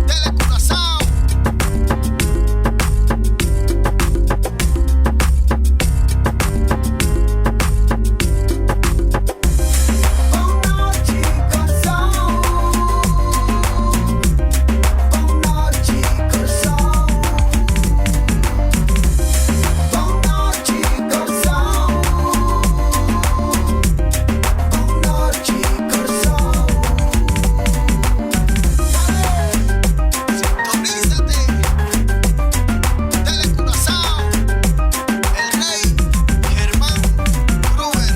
Telecuraçao. Sintonízate. Telecuraçao. El Rey Germán Gruber.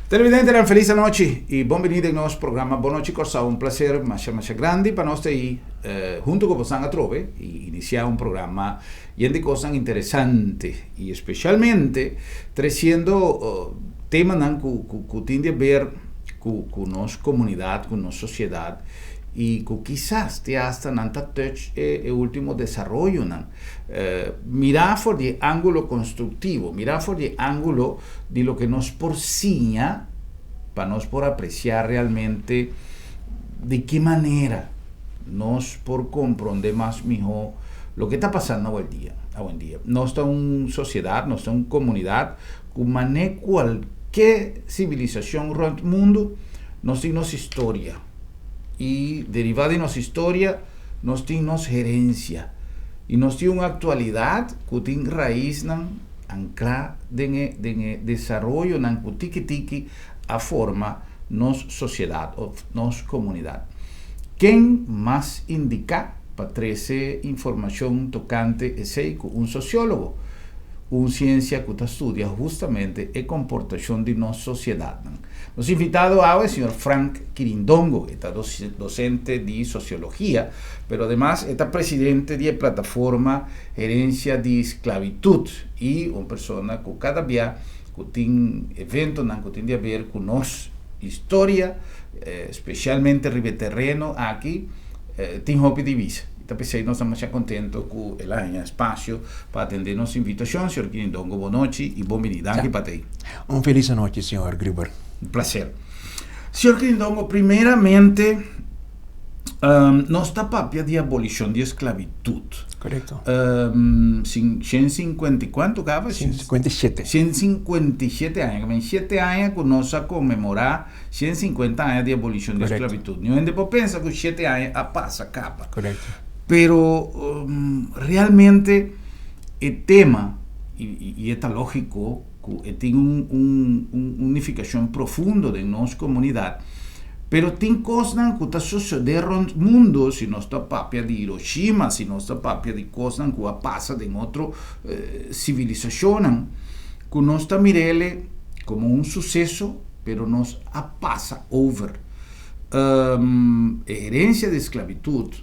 Televidentenan felis anochi y bon bini den nos programa Bon Nochi Kòrsou. Un placer masha masha grandi pa nos ta ei hunto ku bosan atrobe y inicia un programa yen di kosnan interesante y especialmente treciendo temanan ku ku tin di haber ku ku nos comunidad, ku nos sociedad y ku kisas te hasta nan ta touch e ultimo desaroyonan. Mira for di e angulo constructivo, mira for di e angulo di loke nos por siña pa nos por apreciá realmente di ki manera nos por comprende mas mihó loke ta pasando awendia. Awendia nos ta un sociedad, nos ta un comunidad cu mané cualke civilisacion rond mundo nos tin nos historia y derivá di nos historia nos tin nos herencia y nos tin un actualidad cu tin raiznan Anklá den e den e desaroyonan ku tiki tiki a forma nos sosiedat òf nos komunidat. Ken mas indiká pa trese informashon tokante esei ku un sosiólogo, un siensia ku ta studia hustamente e komportashon di nos sosiedatnan? Nos invitado awe señor Frank Kirindongo, e ta docente di sociologia, pero ademas e ta presidente di e plataforma Herencia di Sclavitud y un persona cu cada bia cu tin eventonan cu tin di haber cu nos historia, specialmente riba e terreno aki, tin hopi di bisa. Y ta p'esey nos ta masha contento cu el a haña espacio pa atende nos invitacion. Señor Kirindongo, bo nochi y bon bini. Danki pa ta ey. Un felis anochi, señor Gruber. Un placer. Señor Kirindongo, primeramente nos ta papia di abolicion di esclavitud. Correcto. 150 y cuanto caba? 157. 157 aña. Kimen 7 aña cu nos a conmemora 150 aña di abolicion di esclavitud. Niun hende por pensa cu 7 aña a pasa caba. Correcto. Pero realmente e tema, y e ta logico cu e tin un un nificacion profundo den nos comunidad, pero tin cosnan cu ta sucede rond mundo, si nos ta papia di Hiroshima, si nos ta papia di cosnan cu a pasa den otro civilisacionnan, cu nos ta mirele como un suceso, pero nos a pasa over. E herencia di esclavitud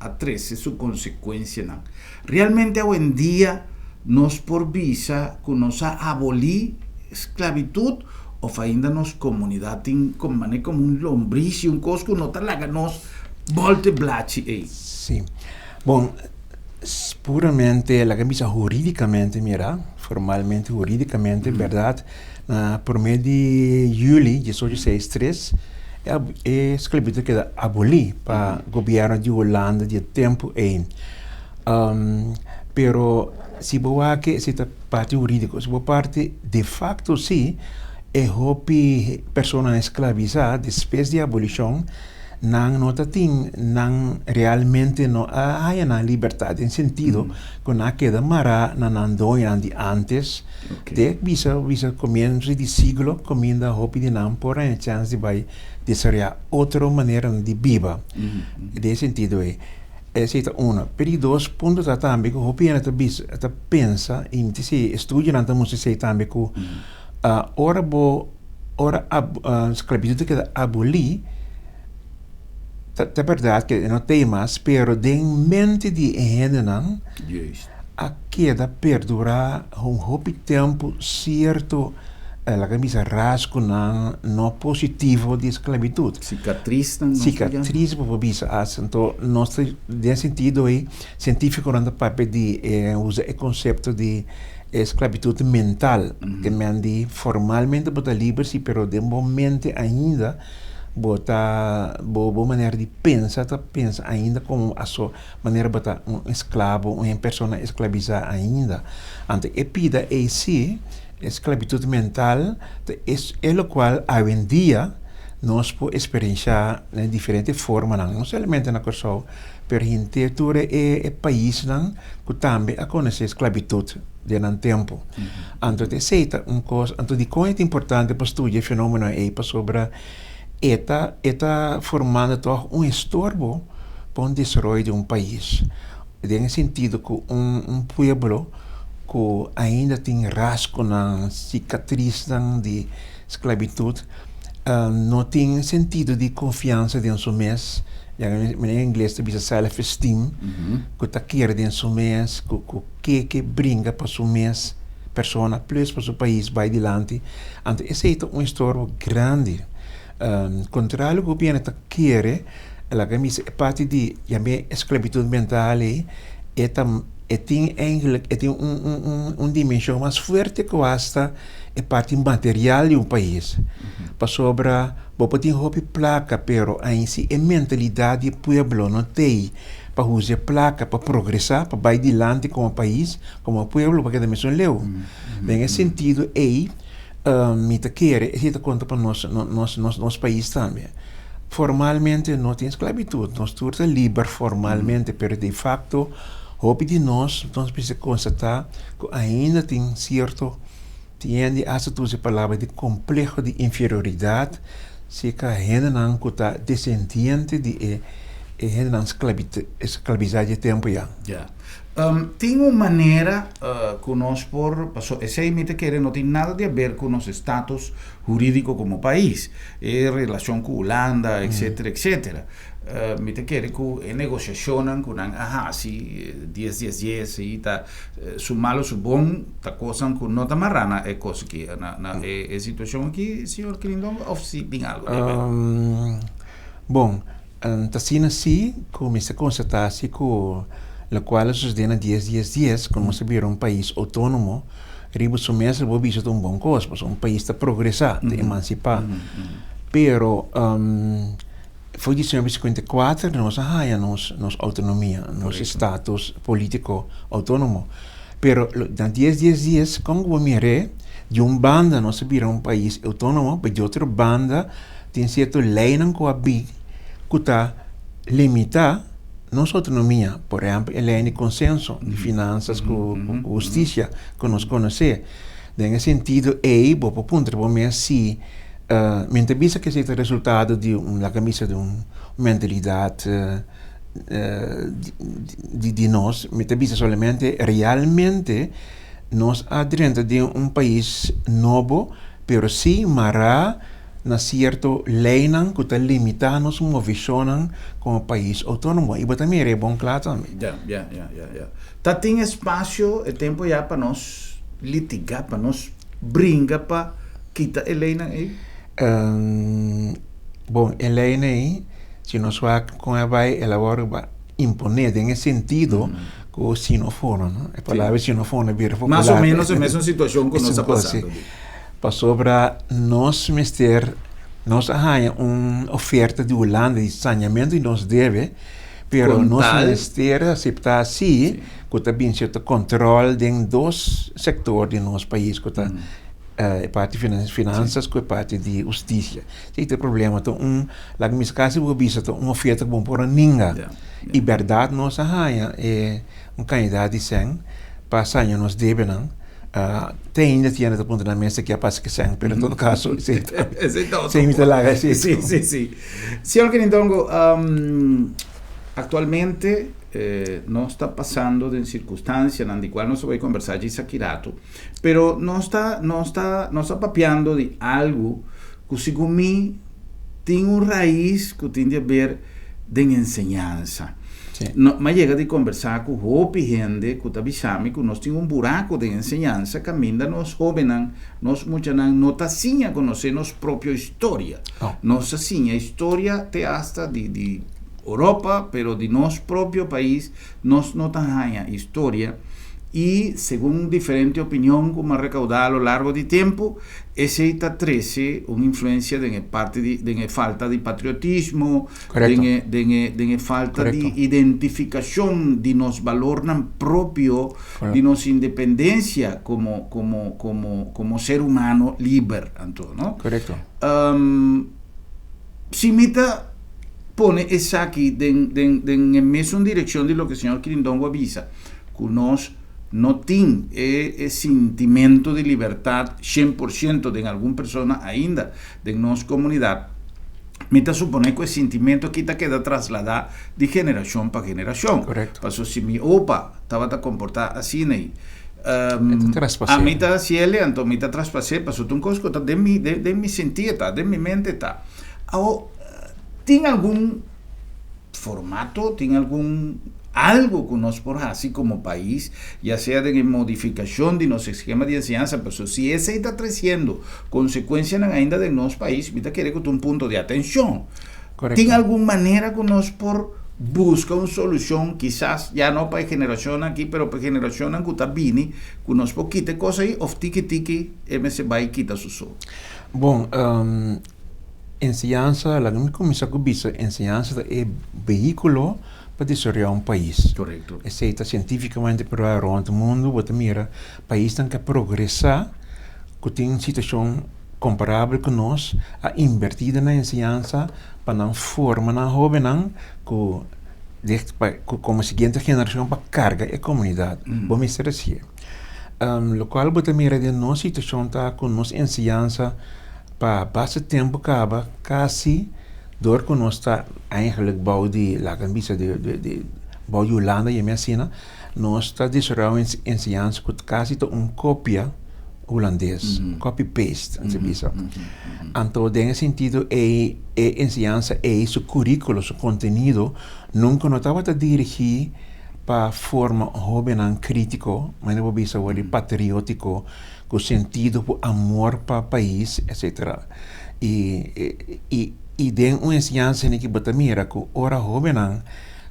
a trece su consecuencianan. Realmente awendia nos por bisa cu nos a aboli sclavitud of ainda nos comunidad tin como mane como un lombriz y un cos cu no ta laga nos bolte blachi ey? Sí. Bon, puramente laga bisa huridicamente mira, formalmente huridicamente berdad na prome di juli diesocho seis tres e sclavitud keda aboli pa gobierno di Hulanda di e tempo ey. Pero si bo wak esei ta parti hurídiko, si bo parti de facto si e hopi personanan esclavisa despues di abolishon nan no ta tin nan realmente no a haya nan libertad den sentido ku nan a keda mará na nan doñonan di antes te bisa bisa komienso di siglo kaminda hopi di nan por haña chèns di bai desaroyá otro maneranan di biba den e sentido ei. Esei ta uno. Pero di dos punto ta tambe ku hopi hende ta bisa, ta pensa i mi ta si estudionan ta mustra esei tambe ku ora bo ora sklabitut ta keda abolí ta ta bèrdat ke e no ta ei mas pero den mente di e hendenan a keda perdurá un hopi tempu sierto Laga mi bisa rasgonan no positivo di esclavitud. Cicatriz nan nos ta yama. Cicatriz bo por bisa as. Anto nos ta den sentido ei cientificonan ta papia di usa e concepto di Esklabitut mental, ke men di formalmente bo ta liber si, pero den bo mente ainda bo ta, bo bo manera di pensa ta pensa ainda komo aso manera bo ta un esklabo, un persona esklabisá ainda. Anto e pida ei si, esklabitut mental, ta es e lokual awendia nos por eksperenshá den diferente formanan, no solamente na Kòrsou, pero henter tur e e paisnan ku tambe a konosé sklabitut den nan tempu. Anto esei ta un kos, anto dikon e ta importante pa studia e fenómeno ei? Pasobra e ta e ta formando tòg un estorbo pa un desaroyo di un pais, den e sentido ku un un pueblo ku ainda tin rasgonan, sikatrisnan di sklabitut, no tin sentido di konfiansa den su mes, manera ingles ta bisa self esteem, ku ta kere den su mes, ku ku ke ke bringa pa su mes persona plus pa su pais bai dilanti, anto esei ta un estorbo grandi. Kontrario gobièrnu ta kere, laga mi bisa e parti di yam'é esklabitut mental ei, e ta e tin eigentlik e tin un un un dimenshon mas fuerte ku asta e parti material di un pais. Pasobra bo por tin hopi plaka pero ain si e mentalidat di e pueblo no t'ei pa usa e plaka pa progresá, pa bai dilanti komo pais, komo pueblo, bo keda mesun leu. Den e sentido ei mi ta kere esei ta konta pa nos nos nos pais tambe. Formalmente no tin sklabitut, nos tur ta liber formalmente pero de fakto hopi di nos nos mester konstatá ku ainda tin sierto tin hende hasta ta usa e palabra di kompleho di inferioridat serka hendenan ku ta desendiente di e e hendenan sklabisá di e tempu ya. Ya. Tin un manera ku nos por, paso esei mi ta kere no tin nada di haber ku nos estatus hurídiko komo pais, e relashon ku Hulanda etcetera etcetera. Mi ta kere ku e negosiashonnan ku nan a hasi dies dies dies ei ta su malo su bon ta kosnan ku no ta mará na e kos aki na na e situashon aki señor Kirindongo òf si tin algu di haber? Bon, ta asina si ku mester konstatá si ku lokual a susedé na dies dies dies ku nos a bira un pais outónomo riba su mes lo bo bisa ta un bon kos pasobra un pais ta progresá ta emansipá pero For di 1954 nos a haña nos nos outonomia, nos status polítiko outónomo. Pero na dies dies dies kon ku bo mir'é, di un banda nos a bira un pais outónomo, pero di otro banda tin sierto leinan ku a bin ku ta limitá nos outonomia. Por ehèmpel e lei di konsenso di finansas ku hustisia ku nos konosé. Den e sentido ei bo por puntra bo mes si Mi ta bisa ku esei ta resultado di un laga misa di un mentalidat di nos. Mi ta bisa solamente realmente nos a drenta den un pais nobo pero si mará na sierto leinan ku ta limitá nos movishonnan komo pais outónomo i bo ta mira e bon kla tambe. Ya, ya, ya, ya, ya. Ta tin espasio e tempu ya pa nos litigá, pa nos bringa pa kita e leynan ey? Bon, e leynan ey, si nos wak con a bay, el a worde ba impone den e sentido cu si no fono, no? E palabra si no fono a bira popular. Mas o menos e mesun situacion cu nos a pasando. Pasobra nos mester, nos a haya un oferta di Hulanda di saneamento di nos debe, pero nos mester acepta si ku ta bin sierto control den dos sector di nos pais ku ta e parti finanzas ku e parti di hustisia. Esei ta e problema, ta un laga mi kasi bo bisa ta un oferta ku bo por a ninga i bèrdat nos a haña e un kandidat di sèn pa saña nos debenan te ainda tiene ta puntra nan mes ke a pasa ku e sèn pero en todo kaso esei ta esei mi ta laga esei. Si si si. Señor Kirindongo aktualmente Nos ta pasando den circunstancianan di cual nos ta bay conversa djis aki rato, pero nos ta, nos ta, nos ta papiando di algo cu segun mi tin un raiz cu tin di haber den enseñansa. No, m'a yega di conversa cu hopi hende cu ta bisa mi cu nos tin un buraco den enseñansa caminda nos hobennan, nos muchanan no ta siña conoce nos propio historia. Nos ta siña historia te hasta di, di. Europa, pero di nos propio pais nos no ta haña historia. I segun diferente opinion ku mi a rekaudá a lo largo di tempu, esei ta trese un influensia den e parti di, den e falta di patriotismo, den e, den e, den e falta di identifikashon di nos balornan propio, di nos independensia komo, komo, komo, komo ser humano liber, anto, no? Si mi ta pone esaki den, den, den e mesun direkshon di loke señor Kirindongo a bisa, ku nos no tin e e sintimentu di libertat 100% den algun persona ainda den nos komunidat, mi ta suponé ku e sintimentu aki ta keda trasladá di generashon pa generashon. Pasobra si mi opa tabata komportá asina ei, ami ta hasiel anto mi ta traspas'é pasobra ta un kos ku ta den mi den mi sintí ta, den mi mente ta. Awor, tin algun formato, tin algun algo ku nos por hasi komo pais, ya sea den e modifikashon di nos eskema di enseñansa, pasobra si esei ta tresiendo konsekuensianan ainda den nos pais, mi ta kere ku ta un punto di atenshon. Tin algun manera ku nos por buska un solushon, kisas ya no pa e generashonnan aki, pero pa e generashonnan ku ta bini, ku nos por kita e kos ei òf tiki tiki e mester bai kita su so? Bon, Enseñansa, laga mi kuminsá ku bisa enseñansa ta e vehíkulo pa desaroyá un pais. Korekto. Esei ta sientífikamente probá rònt mundu, bo ta mira paisnan ku a progresá, ku tin un situashon komparabel ku nos, a invertí den nan enseñansa pa nan forma nan hóbennan ku ku komo siguiente generashon pa karga e komunidat. Bo mester hasié. Lokual bo ta mira den nos situashon ta ku nos enseñansa. Pa basta tempu kaba kasi dor ku nos ta eigenlijk bou di laga mi bisa di di bou di Hulanda yami asina nos ta desaroyá un enseñansa ku kasi ta un kopia hulandes copy paste nan ta bisa anto den e sentido ei e enseñansa ei su kurikulo su kontenido nunka no tabata dirigí pa forma hóbennan krítiko manera bo bisa awor di patriótiko. Ku sentido ku amor pa pais etcetera i i i den un enseñansa ni ki bo ta mira ku ora hobennan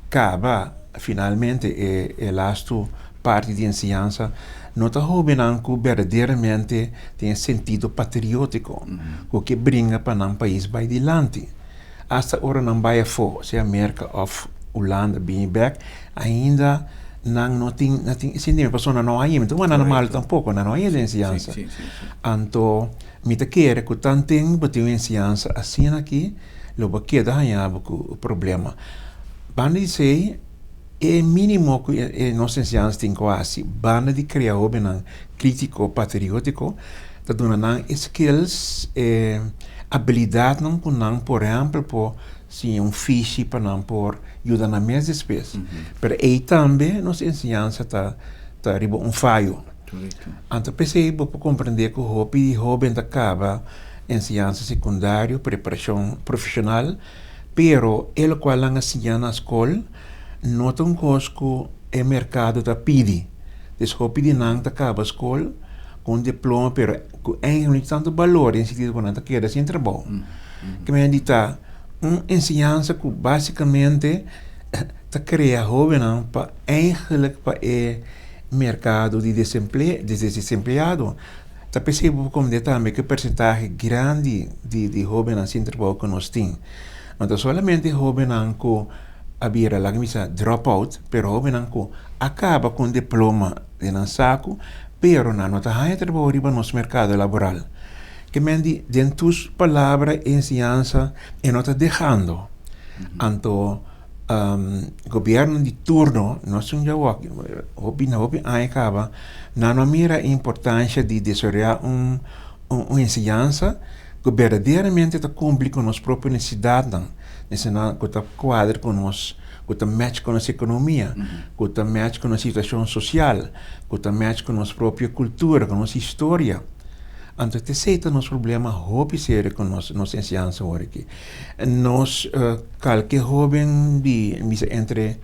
kaba finalmente e e lastu parti di enseñansa no ta hobennan ku berdaderamente tin e sentido patriotiko ku ke bringa pa nan pais bai dilanti asta ora nan bai afó sea Merka òf Hulanda bini bèk ainda nan no tin no tin sentimiento pasobra nan no a yega mi ta wak nan malu tampoko nan no a yega den enseñansa anto mi ta kere ku tanten bo tin un enseñansa asina aki lo bo keda haña bo ku problema banda di esei e minimo ku e nos enseñansa tin ku hasi banda di krea hobennan kritiko patriotiko ta duna nan e skills e abilidatnan ku nan por ehèmpel por Siña un fishi pa nan por yuda nan mes despues. Pero ei tambe nos enseñansa ta ta riba un fayo. Anto p'esei bo por comprende cu hopi hoben ta caba enseñansa secundario, preparacion profesional, pero e locual nan a siña na scol no ta un cos cu e mercado ta pidi. Des hopi di nan ta caba scol cu un diploma pero cu eigenlijk no tin tanto balor den sentido cu nan ta keda sin trabou. Ke men di ta un enseñansa ku básikamente ta krea hóbennan pa eigenlijk pa e merkado di desemple di desempleado. Ta p'esei bo por komprendé tambe ku e persentahe grandi di di hóbennan sin trabou ku nos tin. No ta solamente hóbennan ku a bira laga mi bisa drop out, pero hóbennan ku a kaba ku un diploma den nan saku, pero nan no ta haña trabou riba nos merkado laboral. Ke men di den tus palabra e enseñansa e no ta dehando. Anto gobierno di turno no esun djawoki hopi na hopi aña kaba nan no a mira e importancia di desaroya un un enseñansa ku berdaderamente ta kumpli ku nos propio nesesidatnan, nesesidatnan ku ta kuadra ku nos ku ta match ku nos ekonomia, ku ta match ku nos situashon sosial, ku ta match ku nos propio kultura, ku nos historia. Anto t'esei ta nos problema hopi serio ku nos nos enseñansa awor aki. Nos kalke hoben di bisa entre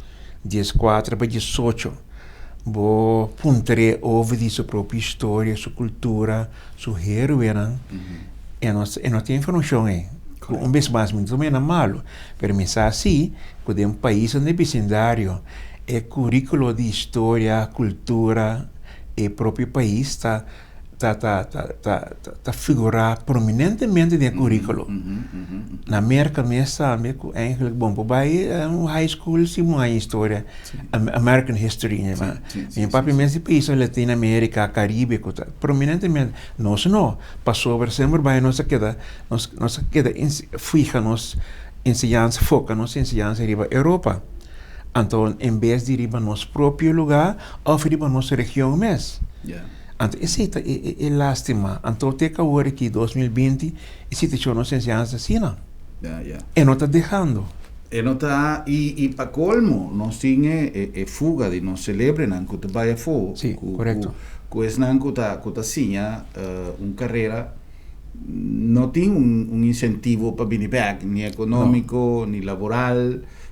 dieskuater pa diesocho bo puntr'é over di su propio historia, su kultura, su héroenan, e no e no tin informashon ei. Ku un bes mas mi no ta mira nan malu, pero mi sa si ku den paisnan den bisindario. E curriculo di historia, cultura e propio pais ta ta ta ta ta ta figura prominentemente den e curriculo. Na Merca mes tambe cu eigenlijk bon por bay un high school sin bo haña historia, American history. Mi papia mes di paisnan Latino America, Caribe cu ta prominentemente. Nos no, pasobra semper bay nos a keda nos nos a keda fija nos enseñansa, foca nos enseñansa riba Europa. Anto en bes di riba nos propio lugar of riba nos region mes. Anto esey ta e e lastima. Anto te cu awor aki 2020 e situacion nos enseñansa asina. E no ta dehando. E no ta, y y pa colmo nos tin e e e fuga di nos celebrenan cu ta bay afo. Si, cu corecto. Cu esnan cu ta cu ta siña un carera no tin un un incentivo pa bini bek, ni economico, ni laboral.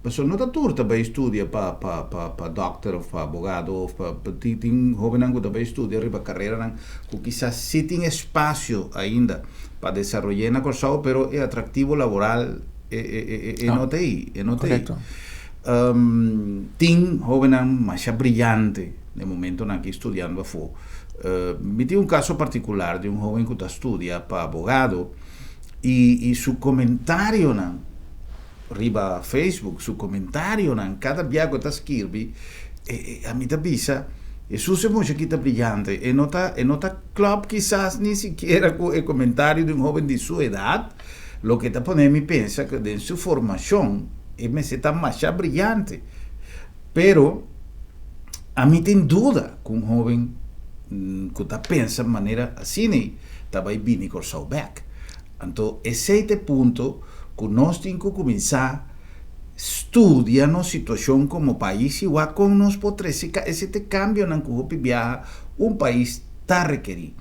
Pasobra no ta tur ta bay studia pa pa pa pa dokter of pa abogado of pa pa tin tin hobennan cu ta bay studia riba careranan cu kisas si tin espacio ainda pa desaroy'é na Kòrsou, pero e atractivo laboral e e e e no ta ei, e no ta ei. Tin hobennan masha briyante den momentonan aki studiando afó. Mi tin un caso particular di un hoben cu ta studia pa abogado i i su comentarionan riba Facebook, su comentarionan cada bia cu e ta skirbi e e ami ta bisa, Hesus e mucha aki ta briyante, e no ta e no ta klop kisas ni sikiera cu e comentario di un hoben di su edad, loke ta pone mi pensa cu den su formacion e mester ta masha briyante. Pero ami tin duda cu un hoben cu ta pensa manera asina ei ta bai bini Kòrsou bèk. Anto esei ta e punto ku nos tin ku kuminsá studia nos situashon komo pais i wak kon nos por trese esei ta e kambionan ku hopi biaha un pais ta rekerí.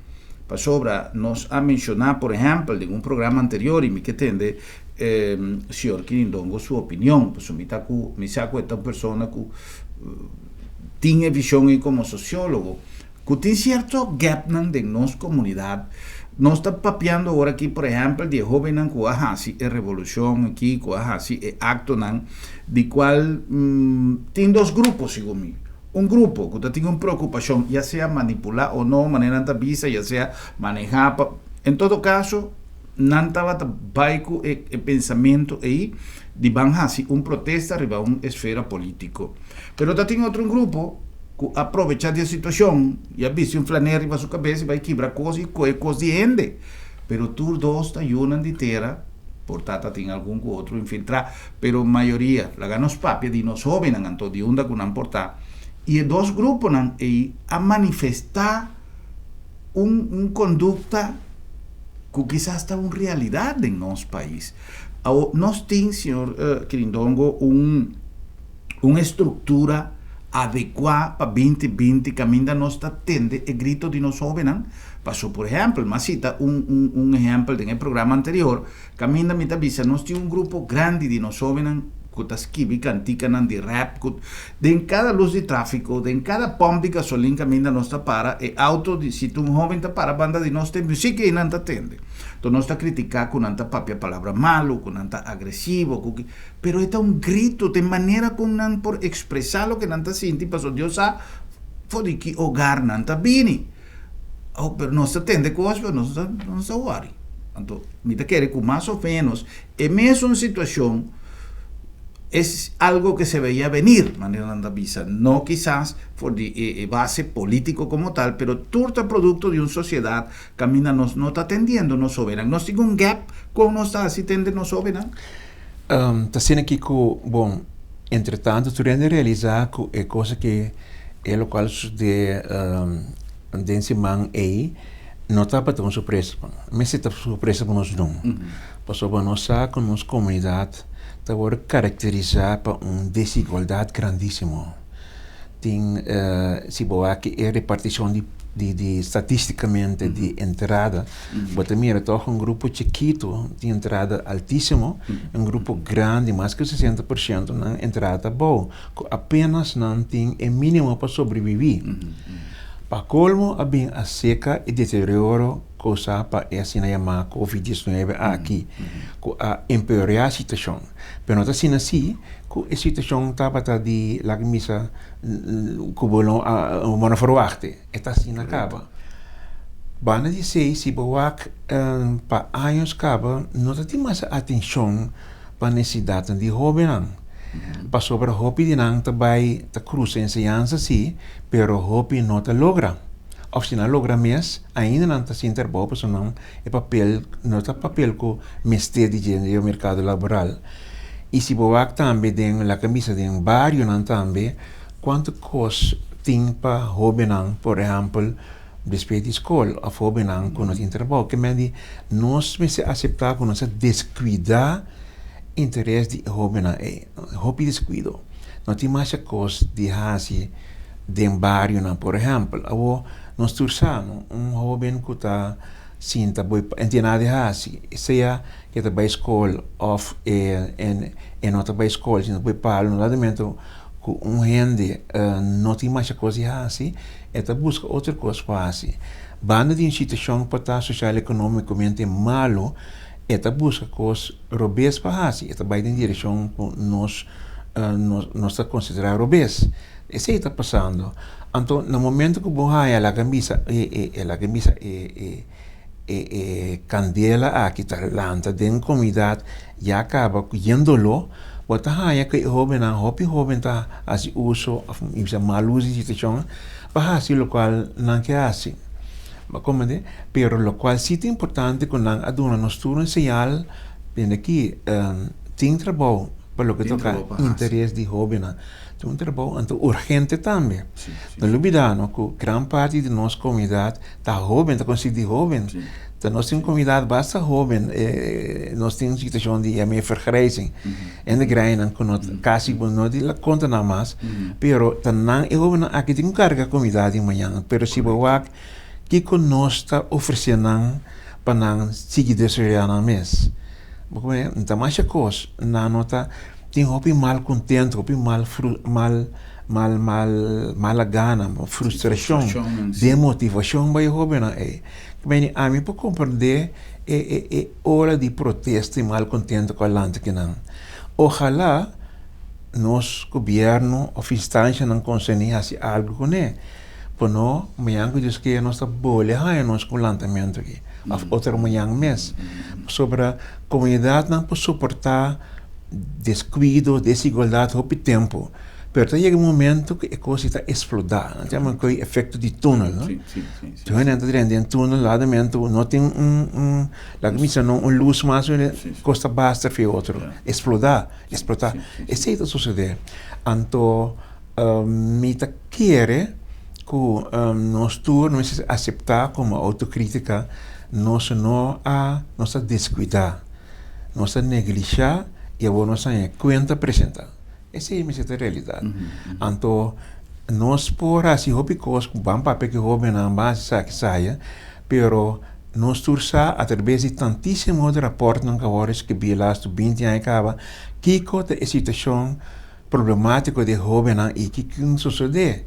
Pasobra nos a menshoná por ehèmpel den un programa anterior i mi ke tende señor Kirindongo su opinion pasobra mi ta ku mi sa ku e ta un persona ku tin e vishon ei komo sosiólogo. Ku tin sierto gapnan den nos komunidat. Nos ta papiando awor aki, por ehèmpel, di e hóbennan ku a hasi e revolushon aki, ku a hasi e aktonan, di kual tin dos grupo, segun mi. Un grupo ku ta tin un preokupashon, ya sea manipulá o no, manera nan ta bisa, ya sea manehá pa, en todo kaso, nan tabata bai ku e pensamentu ei di ban hasi un protesta riba un esfera polítiko. Pero ta tin otro un grupo ku a probecha di e situashon i a bisti un flaner riba su kabes i bai kibra kos i kohe kos di hende. Pero tur dos ta yunan di tera, por ta ta tin algun ku otro infiltrá, pero mayoria, laga nos papia di nos hóbennan anto di unda ku nan por ta. I e dos gruponan ei a manifestá un un kondukta ku kisas ta un realidat den nos pais. Awo nos tin, señor Kirindongo, un. Un estruktura adekuá pa 2020 kaminda nos ta tende e grito di nos hóbennan. Paso por ehèmpel, mi a sita un un un ehèmpel den e programa anterior, kaminda mi ta bisa nos tin un grupo grandi di nos hóbennan ku ta skibi kantikanan di rap ku den kada lus di tráfiko, den kada pòmp di gasolin kaminda nos ta para e outo di si ta un hóben ta para banda di nos ta e muzik ei nan ta tende. Enton nos ta kritiká ku nan ta papia palabra malu, ku nan ta agresivo, ku ki. Pero e ta un grito, ta e manera con nan por expresa loke nan ta sinti, pasobra Dios sa for di ki hogar nan ta bini. Oh, pero nos ta tende cos, pero nos no ta, nos ta worry. Anto, mi ta kere cu mas of menos e mesun situacion es algo que se veia venir, manera nan ta bisa. No kisas for di e, e base politico como tal, pero tur ta producto di un sociedad caminda nos no ta atendiendo nos hobennan. Nos tin un gap con nos ta haci tende nos hobennan. Ta asina aki ku, bon, entretantu tur hende a realisá ku e kos aki, e lokual susedé den siman ei, no tabata un sorpresa pa nos. Mester ta sorpresa pa nos no, pasobra nos sa ku nos komunidat ta wòrdu karakterisá pa un desigualdat grandísimo. Tin, si bo wak e repartishon di di statisticamente di entrada, bo ta mira toch un grupo chikito tin entrada altisimo, un grupo grandi mas ku 60% nan entrada ta abou, ku apenas nan tin e minimo pa sobrevivi. Pa kolmo a bin a seka e deterioro kousá pa e asina yamá Covid 19 aki, ku a empeoreá situashon. Pero no ta asina sí ku e situashon tabata di laga misa ku bo no a bo no ferwachté. E ta asina kaba. Banda di esei si bo wak pa años kaba no ta tin mas atenshon pa nesesidatnan di hóbennan. Pasobra hopi di nan ta bai ta krusa enseñansa sí, pero hopi no ta logra. Òf si nan logra mes, ainda nan ta sin trabou pasobra nan e papel no ta papel ku mester di dje den e merkado laboral. I si bo wak tambe den laga bisa den barionan tambe kuantu kos tin pa hóbennan, por ehèmpel despues di skol òf hóbennan ku no tin trabou. Ke men di nos mester aseptá ku nos a deskuidá interes di e hóbennan ei. Hopi deskuido. No tin masha kos di hasi den barionan, por ehèmpel. Awor nos tur sa, no, un hóben ku ta sinta bo e tin nada di hasi, sea ke ta bai skol òf e no ta bai skol, sino ta bai palo, no ta momento ku un hende no tin masha kos di hasi, e ta buska otro kos pa hasi. Banda di un situashon por ta sosial ekonómikamente malu, e ta buska kos robes pa hasi, e ta bai den direkshon ku nos nos ta konsiderá robes. Esei ta pasando. Anto na momento ku bo haña laga bisa e e laga bisa e e e e kandela aki ta lanta den komunidat ya kaba ku yen doló, bo ta haña ku e hóbennan, hopi hóben ta hasi uso òf mi bisa mal uso di situashon pa hasi lokual nan ke hasi. Bo a komprendé? Pero lokual si ta importante ku nan a duna nos tur un señal bini aki, tin trabou pa loke toka interes di hóbennan. Tin un trabou anto urgente tambe. No lubidá no ku gran parti di nos komunidat ta hóben, ta konsistí di hóben. Ta nos tin un komunidat basta hóben, nos tin un situashon di yam'é vergrijzing. Hende grandinan ku no kasi bo no di la konta nan mas, pero ta nan e hóbennan aki tin ku karga komunidat di mañana. Pero si bo wak kiko nos ta ofresé nan pa nan sigui desaroyá nan mes? Bo komo ta masha kos, nan no ta tin hopi malkontento, hopi mal mal mal mal mala gana, frustrashon, demotivashon bai e hóbennan ei. Meni ami por komprendé e e e ola di protesta i malkontento ku a lanta kinan. Ohalá nos gobièrnu òf instanshanan konserní hasi algu kuné. Por no mañan ku Dios kere nos ta bole haña nos ku lantamentu aki òf otro mañan mes. Pasobra komunidatnan por soportá deskuido, desigualdat hopi tempu, pero ta yega un momento ku e kos ei ta eksplodá. Nan ta yama ku e efekto di túnel, no? Tur hende ta drenta den túnel, ladamentu no tin un un laga mi bisa no un lus mas, kos ta basta for e otro, eksplodá, eksplotá. Esei ta sosodé. Anto Mi ta kere ku nos tur mester aseptá komo outokritika nos no a nos a deskuidá, nos a neglishá i awor nos a haña kuenta presentá. Esei mester ta e realidat. Anto nos por hasi hopi kos ku ban papia ku e hóbennan, ban hasi esaki esaya, pero nos tur sa atrabes di tantísimo otro raportnan ku awor a skibí e lastu binti aña kaba kiko ta e situashon problemátiko di e hóbennan i kiko sosodé.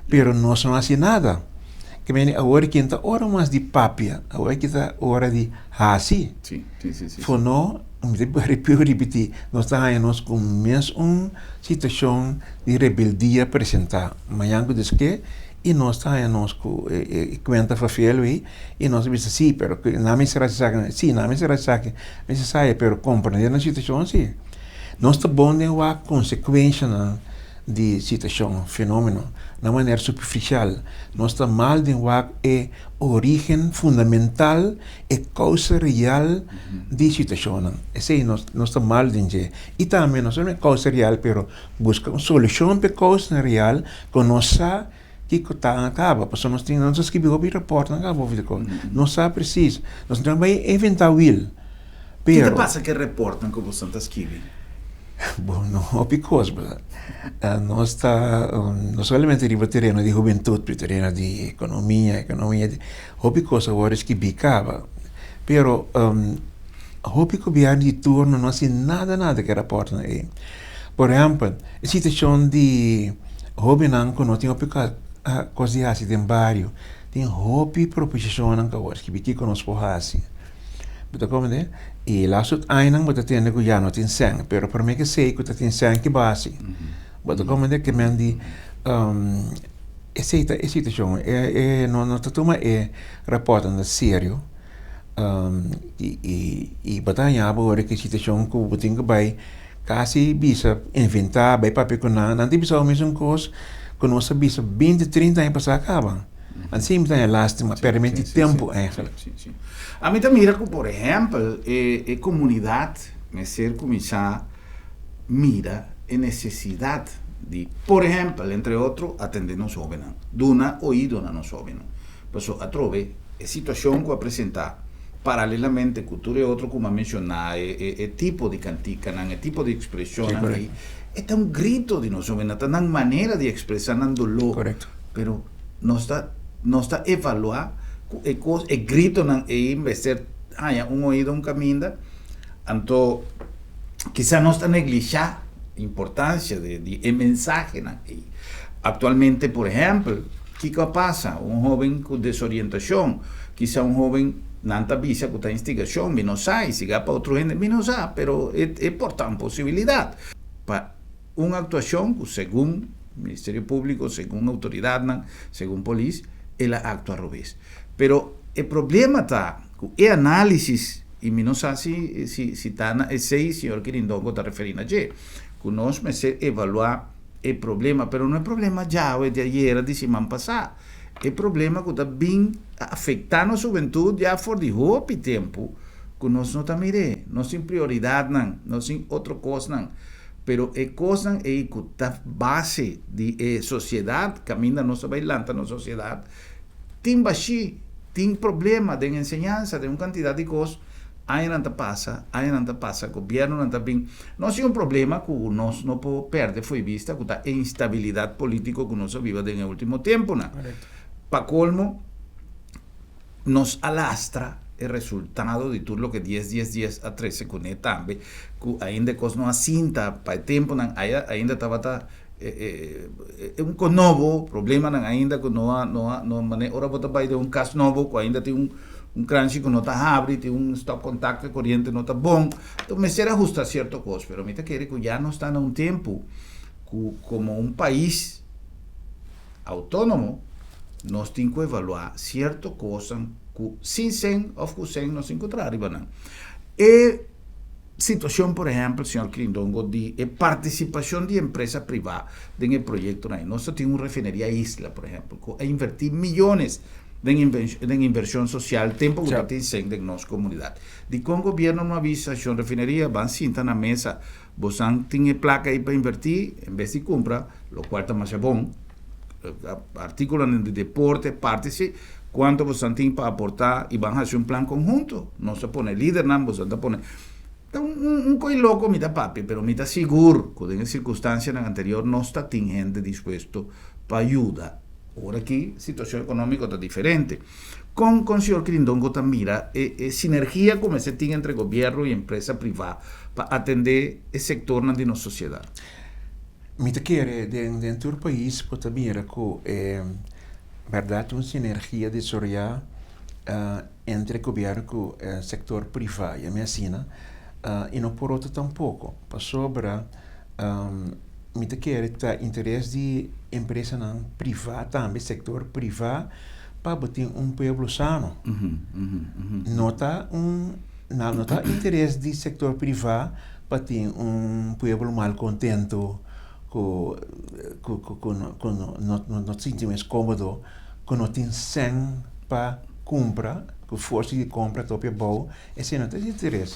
Pero nos no hasi nada. Ke mende awor ki ta ora mas di papia, awor ki ta ora di hasi. For no, mi ta ripití, nos ta haña nos ku mes un situashon di rebeldia presentá. Mañan ku Dios ke i nos ta haña nos ku e kuenta fafel ei i nos ta bisa sí, pero nan mester hasi esaki, sí, nan mester hasi esaki, mester saya, pero komprendé nan situashon sí. Nos ta bon den wak konsekuenshanan di situashon, fenómeno, na manera superfisial. Nos ta mal den wak e orígen fundamental, e kousa real di situashonnan. Esei nos nos ta mal den dje. I tambe no solamente kousa real, pero buska un solushon pa e kousanan real ku nos sa kiko ta a kaba. Pasobra nos tin nos a skibi hopi rapòrtnan kaba hopi di kos. Nos sa presis. Nos no ta bai inventá wiel. Ki ta pasa ku e reportnan ku boso ta skibi? Bon, no hopi kos. Nos ta no solamente riba tereno di hubentut, pero tereno di ekonomia, ekonomia, hopi kos a wòrdu skibí kaba. Pero hopi gobièrnu di turno no hasi nada nada ku e raportnan ei. Por ehèmpel, e situashon di hóbennan ku no tin hopi. Kos di hasi den bario. Tin hopi proposishonnan ku awor skibi kiko nos por hasi. Bo ta komprende? I lastu añanan bo ta tende ku ya no tin sèn, pero promé ke esei ku ta tin sèn ki bo hasi. Bo ta komprende ke men di esei ta e situashon. E no no ta tuma e rapòrtnan na serio i bo ta haña bo ora ku e situashon ku bo tin ku bai Kasi bisa inventá, bai papia ku nan, nan ta bisa bo mesun kos ku nos a bisa binti, trinta aña pasá kaba. Anto mi ta haña lástima, pèrdimento di tempu eigenlijk. Sí, sí. Ami ta mira ku por ehèmpel e e komunidat mester kuminsá mira e nesesidat di, por ehèmpel, entre otro, atendé nos hóbennan, duna oido na nos hóbennan. Pasobra atrobe e situashon ku a presentá paralelamente ku tur e otro ku mi a menshoná, e e tipo di kantikanan, e tipo di ekspreshonnan ei, e ta un grito di nos hobennan, ta nan manera di ekspresá nan doló. Pero nos ta nos ta evaluá ku e kos, e gritonan ei mester haña un oido un kaminda, anto kisa nos ta neglishá importansia di di e mensahenan ei. Aktualmente, por ehèmpel, kiko a pasa? Un hóben ku desorientashon, kisa un hóben nan ta bisa ku ta instigashon, mi no sa, i siga pa otro hende, mi no sa, pero e e por ta un posibilidat pa un aktuashon ku segun Ministerio Públiko, segun outoridatnan, segun polis, el a aktua robes. Pero e problema ta ku e análisis, i mi no sa si si si ta na esei señor Kirindongo ta referí na dje, ku nos mester evaluá e problema, pero no e problema djawe, di ayera, di siman pasá. E problema ku ta bin a afektá nos hubentut ya for di hopi tempu ku nos no ta mir'é. Nos tin prioridatnan, nos tin otro kosnan, pero e kosnan ei ku ta base di e sosiedat, kaminda nos ta bai lanta nos sosiedat, Tin bashí, tin problema den enseñansa, den un kantidat di kos, añanan ta pasa, añanan ta pasa, gobièrnunan ta bin. Nos tin un problema ku nos no por pèrdè fo'i bista, ku ta e instabilidat polítiko ku nos a biba den e último tempunan. Pa kolmo, nos a lastra e resultado di tur loke dies dies dies a trese kuné tambe, ku ainda e kos no a sinta pa e tempunan, aya ainda tabata E un kos nobo, problemanan ainda ku no a no a no mane ora bo ta bai den un kas nobo ku ainda tin un un kranshi ku no ta habri, tin un stopcontact ku e koriente no ta bon, enton mester ahusta sierto kos, pero mi ta kere ku ya nos ta na un tempu ku komo un pais outónomo nos tin ku evaluá sierto kosnan ku sin sen òf ku sen nos tin ku traha riba nan. E Situacion, por ehempel, señor Kirindongo, di e participacion di empresa priva den e proyectonan ei. Nos ta tin un refineria Isla, por ehempel, cu a inverti miyones den den inversion social tempo cu ta tin sen den nos comunidad. Dicon gobierno no a bisa, Shon Refineria, ban sinta na mesa, bosan tin e placa ei pa inverti, en bes di cumpra, locual ta masha bon, articulonan di deporte, parti si, Cuanto bosan tin pa aporta y ban haci un plan conhunto. Nos ta pone lidernan, bosan ta pone. Ta un, un, un coy loco mi ta papia, pero mi ta sigur cu den e circunstancianan anterior nos ta tin hende dispuesto pa yuda. Ora aki situacion economico ta diferente. Con, con señor Kirindongo ta mira e, e sinergia cu mester tin entre gobierno y empresa priva pa atende e sectornan di nos sociedad? Mi ta kere den, den tur pais bo ta mira cu e. Bèrdat un sinergia desaroyá entre gobièrnu ku sektor privá, yam'é asina, i no por otro tampoko, pasobra mi ta kere ta interes di empresanan privá tambe, sektor privá, pa bo tin un pueblo sano. No ta un no ta interes di sektor privá pa tin un pueblo malkontento. ku ku ku no ku no no no sinti mes kómodo, ku no tin sèn pa kumpra, ku forsa di kompra ta hopi abou, esei no ta di interes.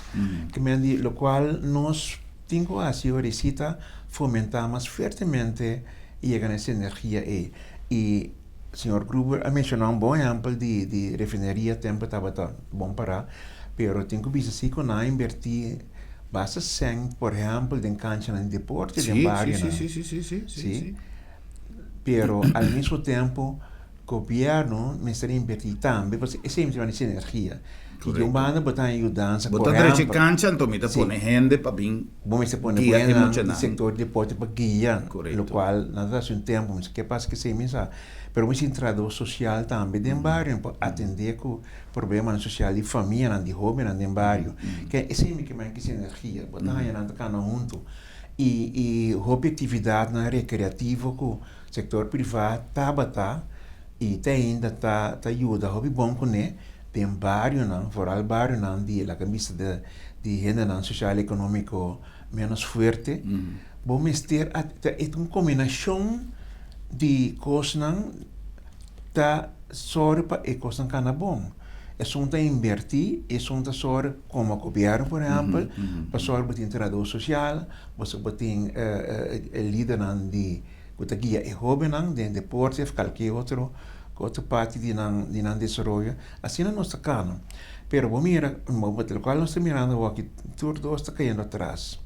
Ke men di lokual nos tin ku hasi ora si ta fomentá mas fuertemente yega na e sinergia ei. I señor Gruber a menshoná un bon ehèmpel di di refineria tempu tabata bon pará, pero tin ku bisa si ku nan a inbertí Basta sèn, por ehèmpel, den kanchanan di deporte den barionan. Sí. Pero al mismo tempo gobièrnu mester invertí tambe, pasobra esei mester manda sinergia. Si di un banda bo ta haña yudansa, Bo ta por drecha e ehèmpel, kancha, anto mi ta si, pone hende pa bin bo mester pone guia e buenan di muchanan. sektor di deporte pa guia, Korekto. lokual nan ta hasi un tempu, mi sa ke pasa kesei mi sa, pero bo mester tin trahadó sosial tambe den bario pa atendé ku problemanan sosial di famianan, di hóbennan den bario. Ke esei mi ke men ki sinergia, bo ta haña nan ta kana huntu i i hopi aktividatnan rekreativo ku sektor privá tabata i te ainda ta ta yuda hopi bon kuné den barionan, foral barionan di laga bisa di di hendenan sosial ekonómiko ménos fuerte, bo mester a ta e ta un kombinashon di kosnan ta sòru pa e kosnan kana bon. Esun ta inbertí, esun ta sòru komo gobièrnu por ehèmpel, pa sòru bo tin trahadó sosial, bo tin e lidernan di ku ta guia e hóbennan den deporte òf kalke otro otro parti di nan di nan desaroyo. Asina nos ta kana. Pero bo mira, lokual nos ta mirando awor aki tur dos ta kayendo atras.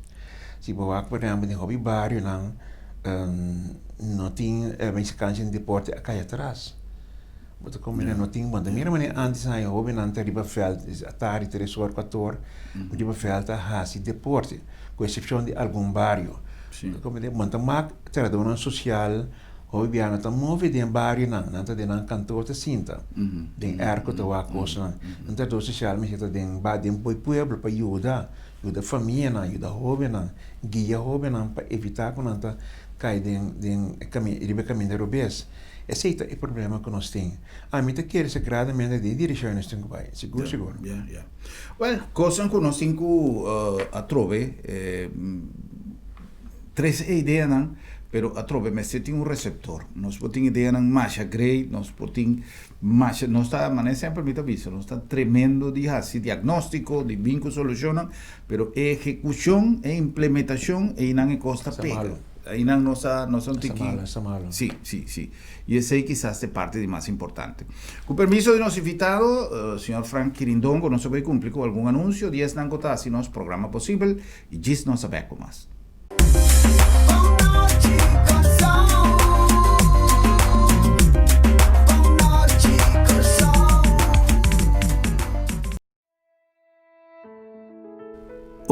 Si bo wak por ehèmpel den hopi barionan no tin kancha di deporte a kai atras. Bo ta komprende no tin bo ta mira manera antes nan e hóbennan ta riba vèlt atardi tres or kuater or riba vèlt ta hasi deporte ku eksepshon di algun bario. Bo ta komprende bo ta mak trahadónan sosial hopi bia nan ta move den barionan nan ta den nan kantor ta sinta den èrko ta wak kosnan. Un trahadó sosial mester ta den den pueblo pa yuda yuda famianan yuda hóbennan guia hóbennan pa evitá ku nan ta kai den den riba e kaminda robes. Esei ta e problema ku nos tin. Ami ta kere sagradamente den e direkshon nos tin ku bai. Sigur, sigur. Ya, ya. Wèl, kosnan ku nos tin ku atrobe trese e ideanan, pero atrobe mester tin un reseptor. Nos por tin ideanan masha great, nos por tin masha, nos ta, manera semper mi ta bisa, nos ta tremendo di hasi diagnóstiko, di bin ku solushonnan, pero e ehekushon, e implementashon, einan e kos ta pega. Einan nos a nos a un tiki. Esta malo. Sí, sí, sí. Y esey kisas ta e parti di mas importante. Cu permiso di nos invitado, señor Frank Quirindongo, nos a bay cumpli cu algun anuncio di esnan cu ta haci nos programa posibel y djis nos a bek cu mas.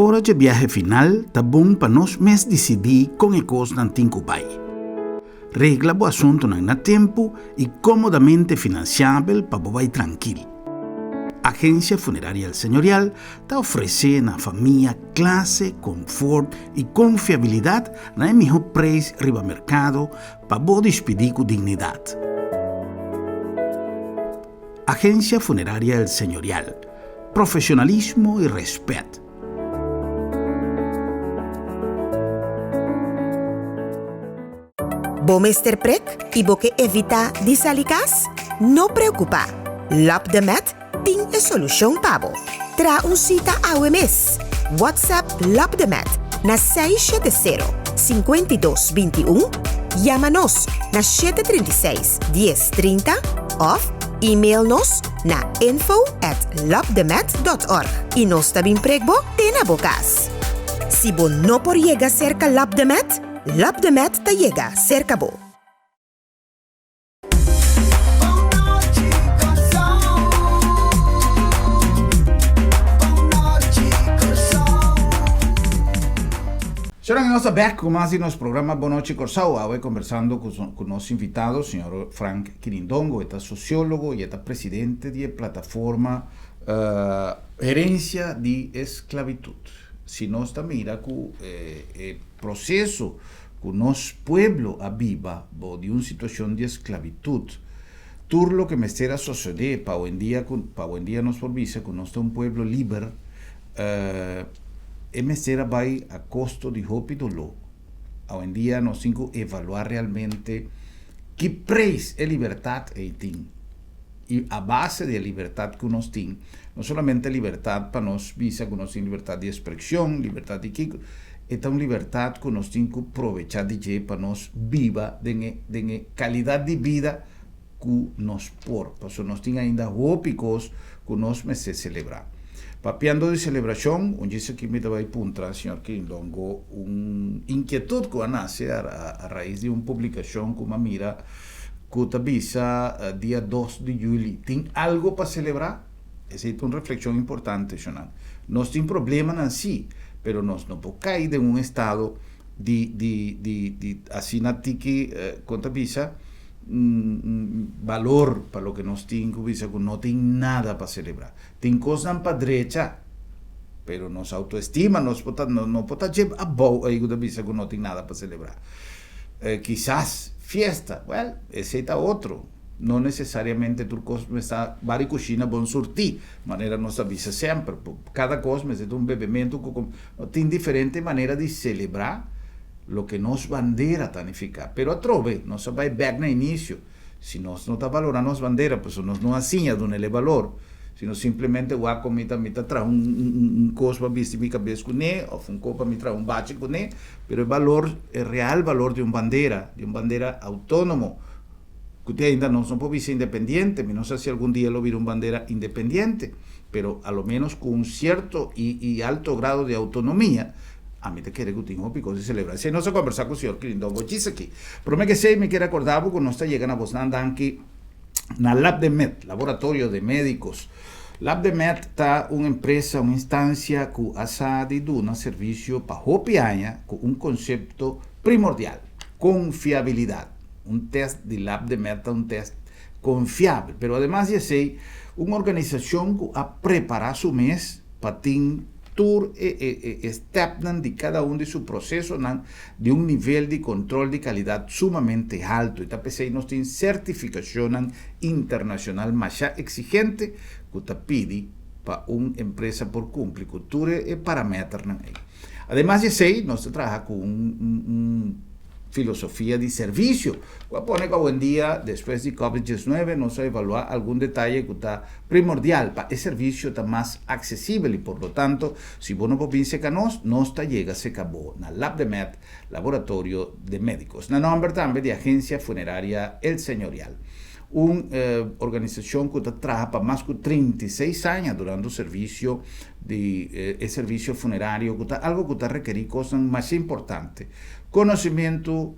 Ora dje biahe final ta bon pa nos mes disidí kon e kosnan tin ku bai. Regla bo asuntunan na tempu i kómodamente finansiabel pa bo bai trankil. Agensia Funeraria El Señorial ta ofresé na famia klase, konfort i konfiabilidat na e mihó preis riba merkado pa bo dispidí ku dignidat. Agencia Funeraria El Señorial, profesionalismo y respet. Bo mester prek i bo ke evitá di sali kas? No preokupá! Lap de Met tin e solushon pa bo. Traha un sita awe mes! WhatsApp Lap de Met na 670 52 21, yama nos na 736 10 30 òf email nos na info at lopdemet dot org i nos ta bin prek bo te na bo kas. Si bo no por yega serka Lopdemet, Lopdemet ta yega serka bo. Señoran y nos ta bek cu mas di nos programa Bon Nochi Corsou. Awe conversando cu nos invitado, señor Frank Quirindongo. E ta sociólogo y e ta presidente di e plataforma Herencia di Esclavitud. Si nos ta mira cu e proceso cu nos pueblo a biba bo di un situacion di esclavitud, tur loke mester a sosode pa awendia cu pa awendia nos por bisa cu nos ta un pueblo liber, e mester a bay a costo di hopi dolor. Awendia nos tin cu evalua realmente ki prijs e libertad ey tin y a base di e libertad cu nos tin, no solamente libertad pa nos bisa cu nos tin libertad di expresion, libertad di kico, e ta un libertad cu nos tin cu probecha di dje pa nos biba den e den e calidad di bida cu nos por, pasobra nos tin ainda hopi cos cu nos mester celebra. Papiando di celebracion, un djis aki mi ta bay puntra señor Quirindongo un inquietud cu a nace a raiz di un publicacion cu mi a mira cu ta bisa dia dos di juli. Tin algo pa celebra? Esei ta un reflexion importante, shonan. Nos tin problemanan sí, pero nos no por kai den un estado di di di di asina tiki kon ta bisa balor pa loke nos tin ku bisa ku no tin nada pa selebrá. Tin kosnan pa drecha, pero nos autoestima nos por ta no por ta dje abou ei ku ta bisa ku no tin nada pa selebrá. Kisas fiesta, wèl, esei ta otro. No nesesariamente tur kos mester ta bari kushina bon surtí, manera nos ta bisa semper. Kada kos mester ta un bebementu ku tin diferente manera di selebrá loke nos bandera ta nifiká. Pero atrobe nos a bai bèk na inisio. Si nos no ta balorá nos bandera, pasobra nos no a siña dun'el e balor, sino simplemente wak ku mi ta mi ta traha un un kos pa bisti mi kabes kuné òf un kos pa mi traha un bachi kuné, pero e balor, e real balor di un bandera, di un bandera outónomo, ku te ainda nos no por bisa independiente, mi no sa si algun dia lo bira un bandera independiente, pero a lo menos ku un sierto i i alto grado di outonomia, Ami ta kere ku tin hopi kos di selebrá. Esei nos a kombersá ku señor Kirindongo djis aki. Promé ku esei mi kier akordá bo ku nos ta yega na bosnan danki na Labdemed, Laboratorio de Médicos. Labdemed ta un empresa, un instansia ku a sa di duna servisio pa hopi aña ku un konsepto primordial, konfiabilidat. Un tèst di Labdemed ta un tèst konfiabel. Pero ademas di esei, un organisashon ku a prepará su mes pa tin Tur e e stepnan di kada un di su prosesonan di un nivel di kontrol di kalidat sumamente haltu i ta p'esei nos tin sertifikashonnan internashonal masha eksigente ku ta pidi pa un empresa por kumpli ku tur e parameternan ei. Ademas di esei nos ta traha ku un filosofia di servisio, ku a pone ku awendia, despues di Covid diesnuebe, nos a evaluá algun detaye ku ta primordial pa e servisio ta mas aksesibel i por lo tanto, si bo no por bin seka nos, nos ta yega seka bo na Labdemed, Laboratorio de Médicos. Na nòmber tambe di Agencia Funeraria El Señorial, un organisashon ku ta traha pa mas ku 36 aña durando servisio di e servisio funerario ku ta algu ku ta rekerí kosnan masha importante. Conocimentu,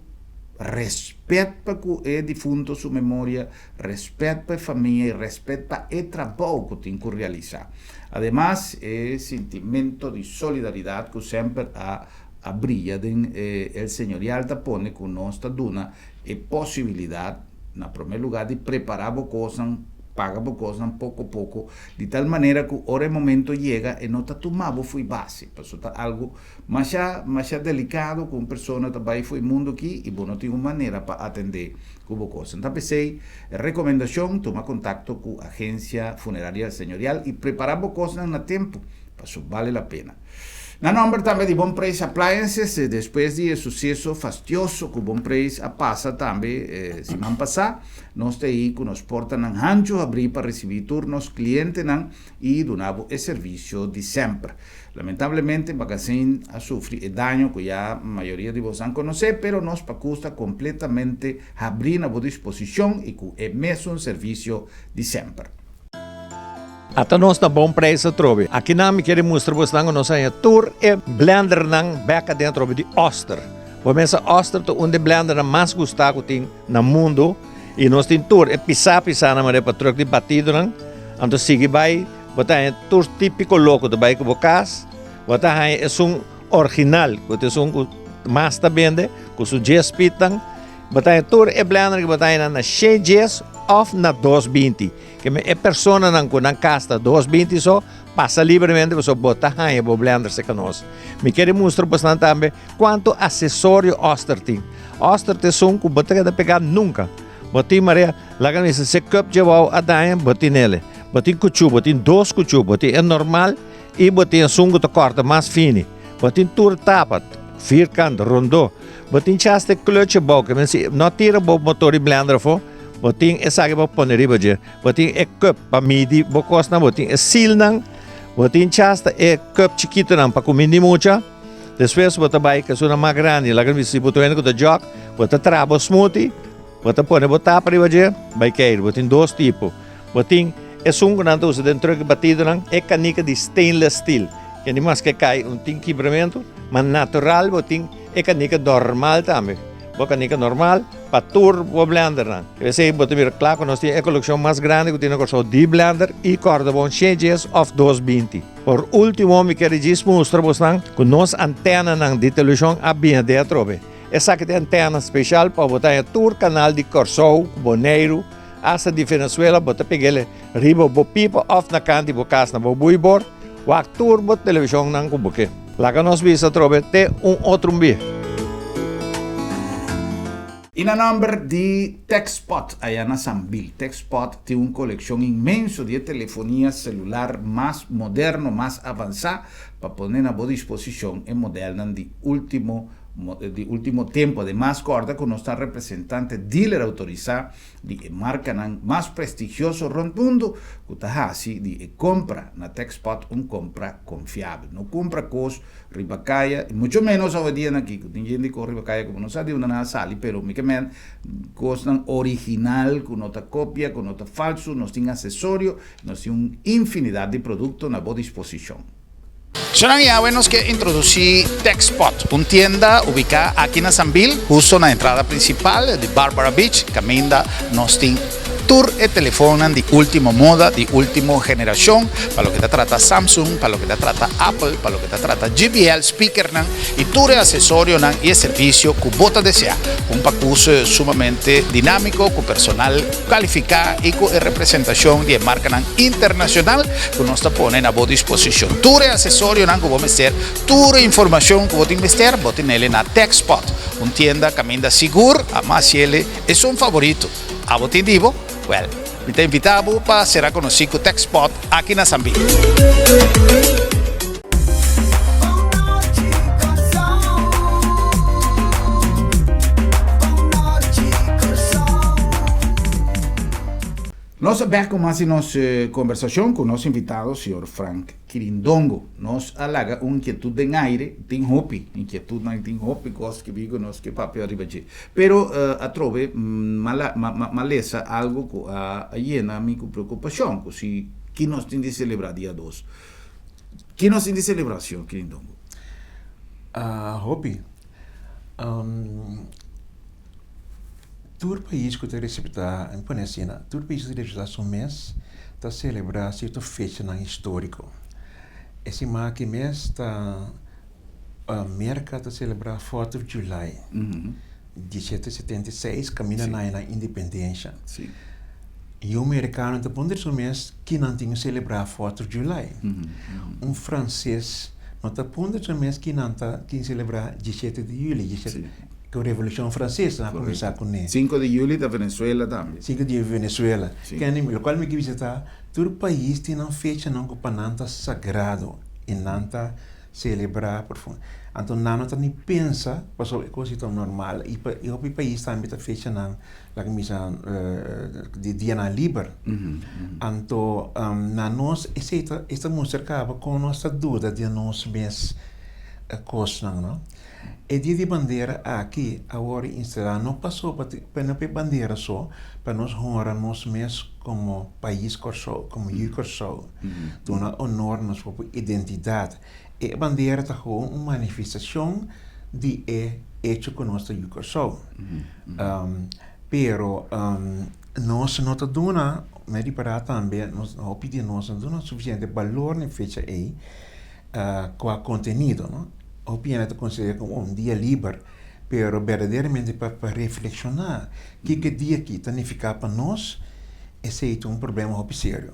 respet pa cu e difunto su memoria, respet pa e famia y respet pa e trabou cu tin cu realisa. Ademas, e sintimento di solidaridad cu semper a a briya den El Señorial ta pone cu nos ta duna e posibilidad, na prome lugar di prepara bo cosnan, paga bo cosnan poco poco, di tal manera cu ora e momento yega e no ta tuma bo fo'i base, pasobra ta algo Masha, masha delicado cu un persona ta bay fu e mundo aki y bo no tin un manera pa atende cu bo cosnan. Ta p'esey, recomendacion, tuma contacto cu Agencia Funeraria Señorial y prepara bo cosnan na tempo, paso bale la pena. Na nomber tambe di Bon Preis Appliances, despues di e suceso fastioso cu Bon Preis a pasa tambe siman pasa, nos ta ey cu nos portanan hancho habri pa ricibi tur nos clientenan y duna bo e servicio di semper. Lamentablemente Magazine a sufri e daño ku ya mayoria di bosan konosé, pero nos pakus ta kompletamente habrí na bo disposishon i ku e mesun servisio di semper. Ata nos na bon prijs atrobe. Akinan mi kere mustra bosnan ku nos haña tur e blendernan bek aden atrobe di Oster. Bo mesa Oster ta un di e blendernan mas gustá ku tin na mundu i nos tin tur e pisá pisánan manera pa truk di batidonan. Anto sigui bai. Bo ta haña tur típiko loko ta bai ku bo kas. Bo ta haña esun original, ku ta esun ku mas ta bende, ku su djes pitnan. Bo ta haña tur e blender ku bo ta haña na shen djes òf na 220. Ke men e personanan ku nan kas ta 220 so, pasa libremente pasobra bo ta haña bo blender serka nos. Mi kere mustra bosnan tambe kuantu asesorio Oster tin. Oster ta esun ku bo ta keda pegá nunka. Bo tin marea, laga mi bisa, se cup dje wou a daña, bo tin ele. Bo tin kuchú, bo tin dos kuchú, bo tin e normal i bo tin esun ku ta kòrta mas fini. Bo tin tur tapa, vierkant, rondó. Bo tin chas te klutje bou, ke men si no tira bo motor di blender afó, bo tin esaki pa pone riba dje. Bo tin e cup pa midi bo kosnan, bo tin e silnan, bo tin chas ta e cup chikitonan pa kuminda di mucha. Despues bo ta bai ku esunnan mas grandi, laga mi si bo ta wende ku ta jòk, bo ta traha bo smoothie, bo ta pone bo tapa riba dje, bai keir. Bo tin dos tipo. Bo tin esun ku nan ta usa den truck batidonan, e kanika di stainless steel, ke ni maske kai un tin kibramentu, ma natural bo tin e kanika normal tambe. Bo kanika normal pa tur bo blendernan. Esei bo ta mira kla ku nos tin e kolekshon mas grandi ku tin na Kòrsou di blender i kòrda bon shen djes òf dos binti. Por último mi kere djis mustra bosnan ku nos antenanan di televishon a bini den atrobe. Esaki ta e antena speshal pa bo ta haña tur kanal di Kòrsou, Boneiru, asta di Venezuela bo ta peg'el riba bo pipa òf na kant di bo kas na bo buibor. Wak tur bo televishonnan ku bo ke. Laga nos bisa atrobe te un otro un bia. I na nòmber di Techspot aya na Sambil. Techspot tin un kolekshon inmenso di e telefonia selular mas moderno, mas avansá pa pone na bo disposishon e modelnan di último di último tempu. Ademas kòrda ku nos ta representante dealer outorisá di e markanan mas prestigioso rònt mundu ku ta hasi di e kompra na Techspot un kompra konfiabel. No kumpra kos riba kaya i mucho ménos awedianan aki ku tin hende kos riba kaya ku bo no sa di unda nan a sali pero mi ke men kosnan original ku no ta kopia ku no ta falsu. Nos tin asesorio, nos tin un infinidat di produkto na bo disposishon. Shonnan Yahweh nos ke introdusí Techspot, un tienda ubiká aki na Sambil, husto na entrada prinsipal di Barbara Beach, kaminda nos tin tur e telefonnan di último moda, di último generashon, pa loke ta trata Samsung, pa loke ta trata Apple, pa loke ta trata JBL speakernan i tur e asesorionan i e servisio ku bo ta deseá. Un pakus sumamente dinámiko ku personal kalifiká i ku e representashon di e markanan internashonal ku nos ta pone na bo disposishon. Tur e asesorionan ku bo mester, tur e informashon ku bo tin mester, bo tinele na Techspot, un tienda kaminda sigur a mas yele esun favorito. Abo tin di bo? Wèl, mi ta invitá bo pa sera konosí ku Techspot aki na Sambil. Nos a bek ku mas di nos kombersashon ku nos invitado señor Frank Kirindongo. Nos a laga un inkietut den aire, tin hopi inkietutnan, tin hopi kos ke bi ku nos ke papia riba dje. Pero atrobe m'a lesa algu ku a yena mi ku preokupashon ku si ki nos tin di selebrá dia dos. Ki nos tin di selebrá señor Kirindongo? Hopi. Tur pais ku ta respetá, mi pone asina, tur pais ku ta respetá su mes ta selebrá sierto fechanan históriko. E siman aki mes ta Merka ta selebrá Fourth of July, diesshete setenta i seis, kaminda nan nan independensha. I un merikano ta puntra su mes ki nan tin ku selebrá Fourth of July. Un franses no ta puntra su mes ki nan ta tin selebrá diesshete di yuli, Ku Revolushon Franses nan a kuminsá kuné. Sinku di yuli ta Venezuela tambe. Sinku di yuli Venezuela. Kende lokual mi ke bisa ta tur pais tin nan fechanan ku pa nan ta sagrado i nan ta selebrá profundo. Anto nan no ta ni pensa pasobra e kos ei ta normal i pa i hopi pais tambe ta fechanan laga mi bisa di dianan liber. Anto na nos esei ta e ta mustra kaba kon nos ta duda di nos mes kosnan no. E dia di bandera aki a wòrdu instalá no pasobra pa no pa e bandera so, pa nos honra nos mes komo pais Kòrsou, komo yu Kòrsou, duna honor na nos propio identidat. E bandera ta gewoon un manifestashon di e echo ku nos ta yu Kòrsou. Pero nos no ta duna, mi a ripará tambe, nos hopi di nos no ta duna sufisiente balor na e fecha ei kua kontenido, no. Hopi hende ta konsider'é komo un dia liber, pero berdaderamente pa pa reflekshoná kiko e dia aki ta nifiká pa nos, esei ta un problema hopi serio.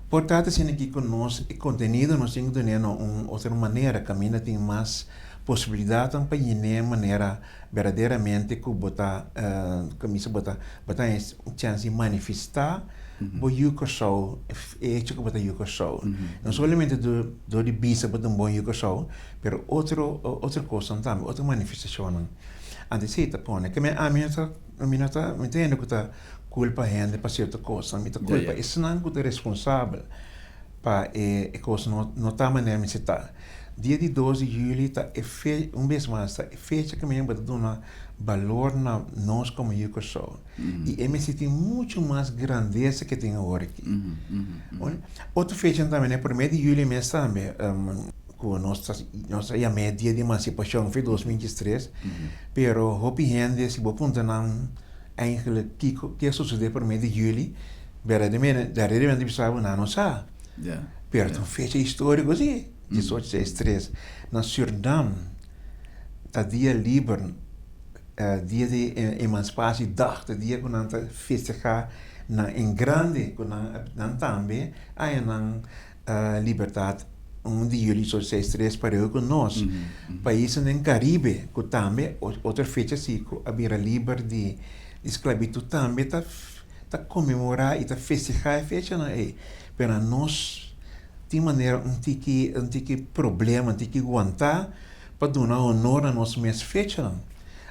Por ta ta asina aki ku nos e kontenido nos tin ku dun'é na un otro manera kaminda tin mas posibilidatnan pa yen'é manera berdaderamente ku bo ta kuminsá bo ta bo ta haña un chèns di manifestá bo yu Kòrsou, e echo ku bo ta yu Kòrsou. No solamente dor di bisa bo ta un bon yu Kòrsou, pero otro otro kosnan tambe, otro manifestashonnan. Anto esei ta pone ke ami no ta mi no ta mi ta hende ku ta kulpa hende pa sierto kosnan, mi ta kulpa esnan ku ta responsabel pa e kos no no ta manera mester ta. Dia di dos di yuli ta e fe un bes mas ta e fecha ku mi ta duna balor na nos komo yu Kòrsou. I e mester tin muchu mas grandesa ke tin awor aki. Otro fecha tambe na e prome di yuli mes tambe. ku nos ta nos ta yam'é Dia di Emansipashon for 2023, pero hopi hende si bo puntra nan eigenlijk kiko ke a sosodé promé di yüli, berdaderamente berdaderamente bisa bo nan no sa. Pero ta un fecha históriko si, 18 seis tres. Na Sürnam ta dia liber, dia di Emansipasiedag, ta dia ku nan ta festehá nan en grande ku nan nan tambe haña nan libertat 1 di juli so seis tres pareho ku nos. Paisnan den Karibe ku tambe otro fecha si ku a bira liber di sklabitut tambe ta ta konmemorá i ta festehá e fechanan ei. Pero nos tin manera un tiki un tiki problema, un tiki wantá pa duna honor na nos mes fechanan.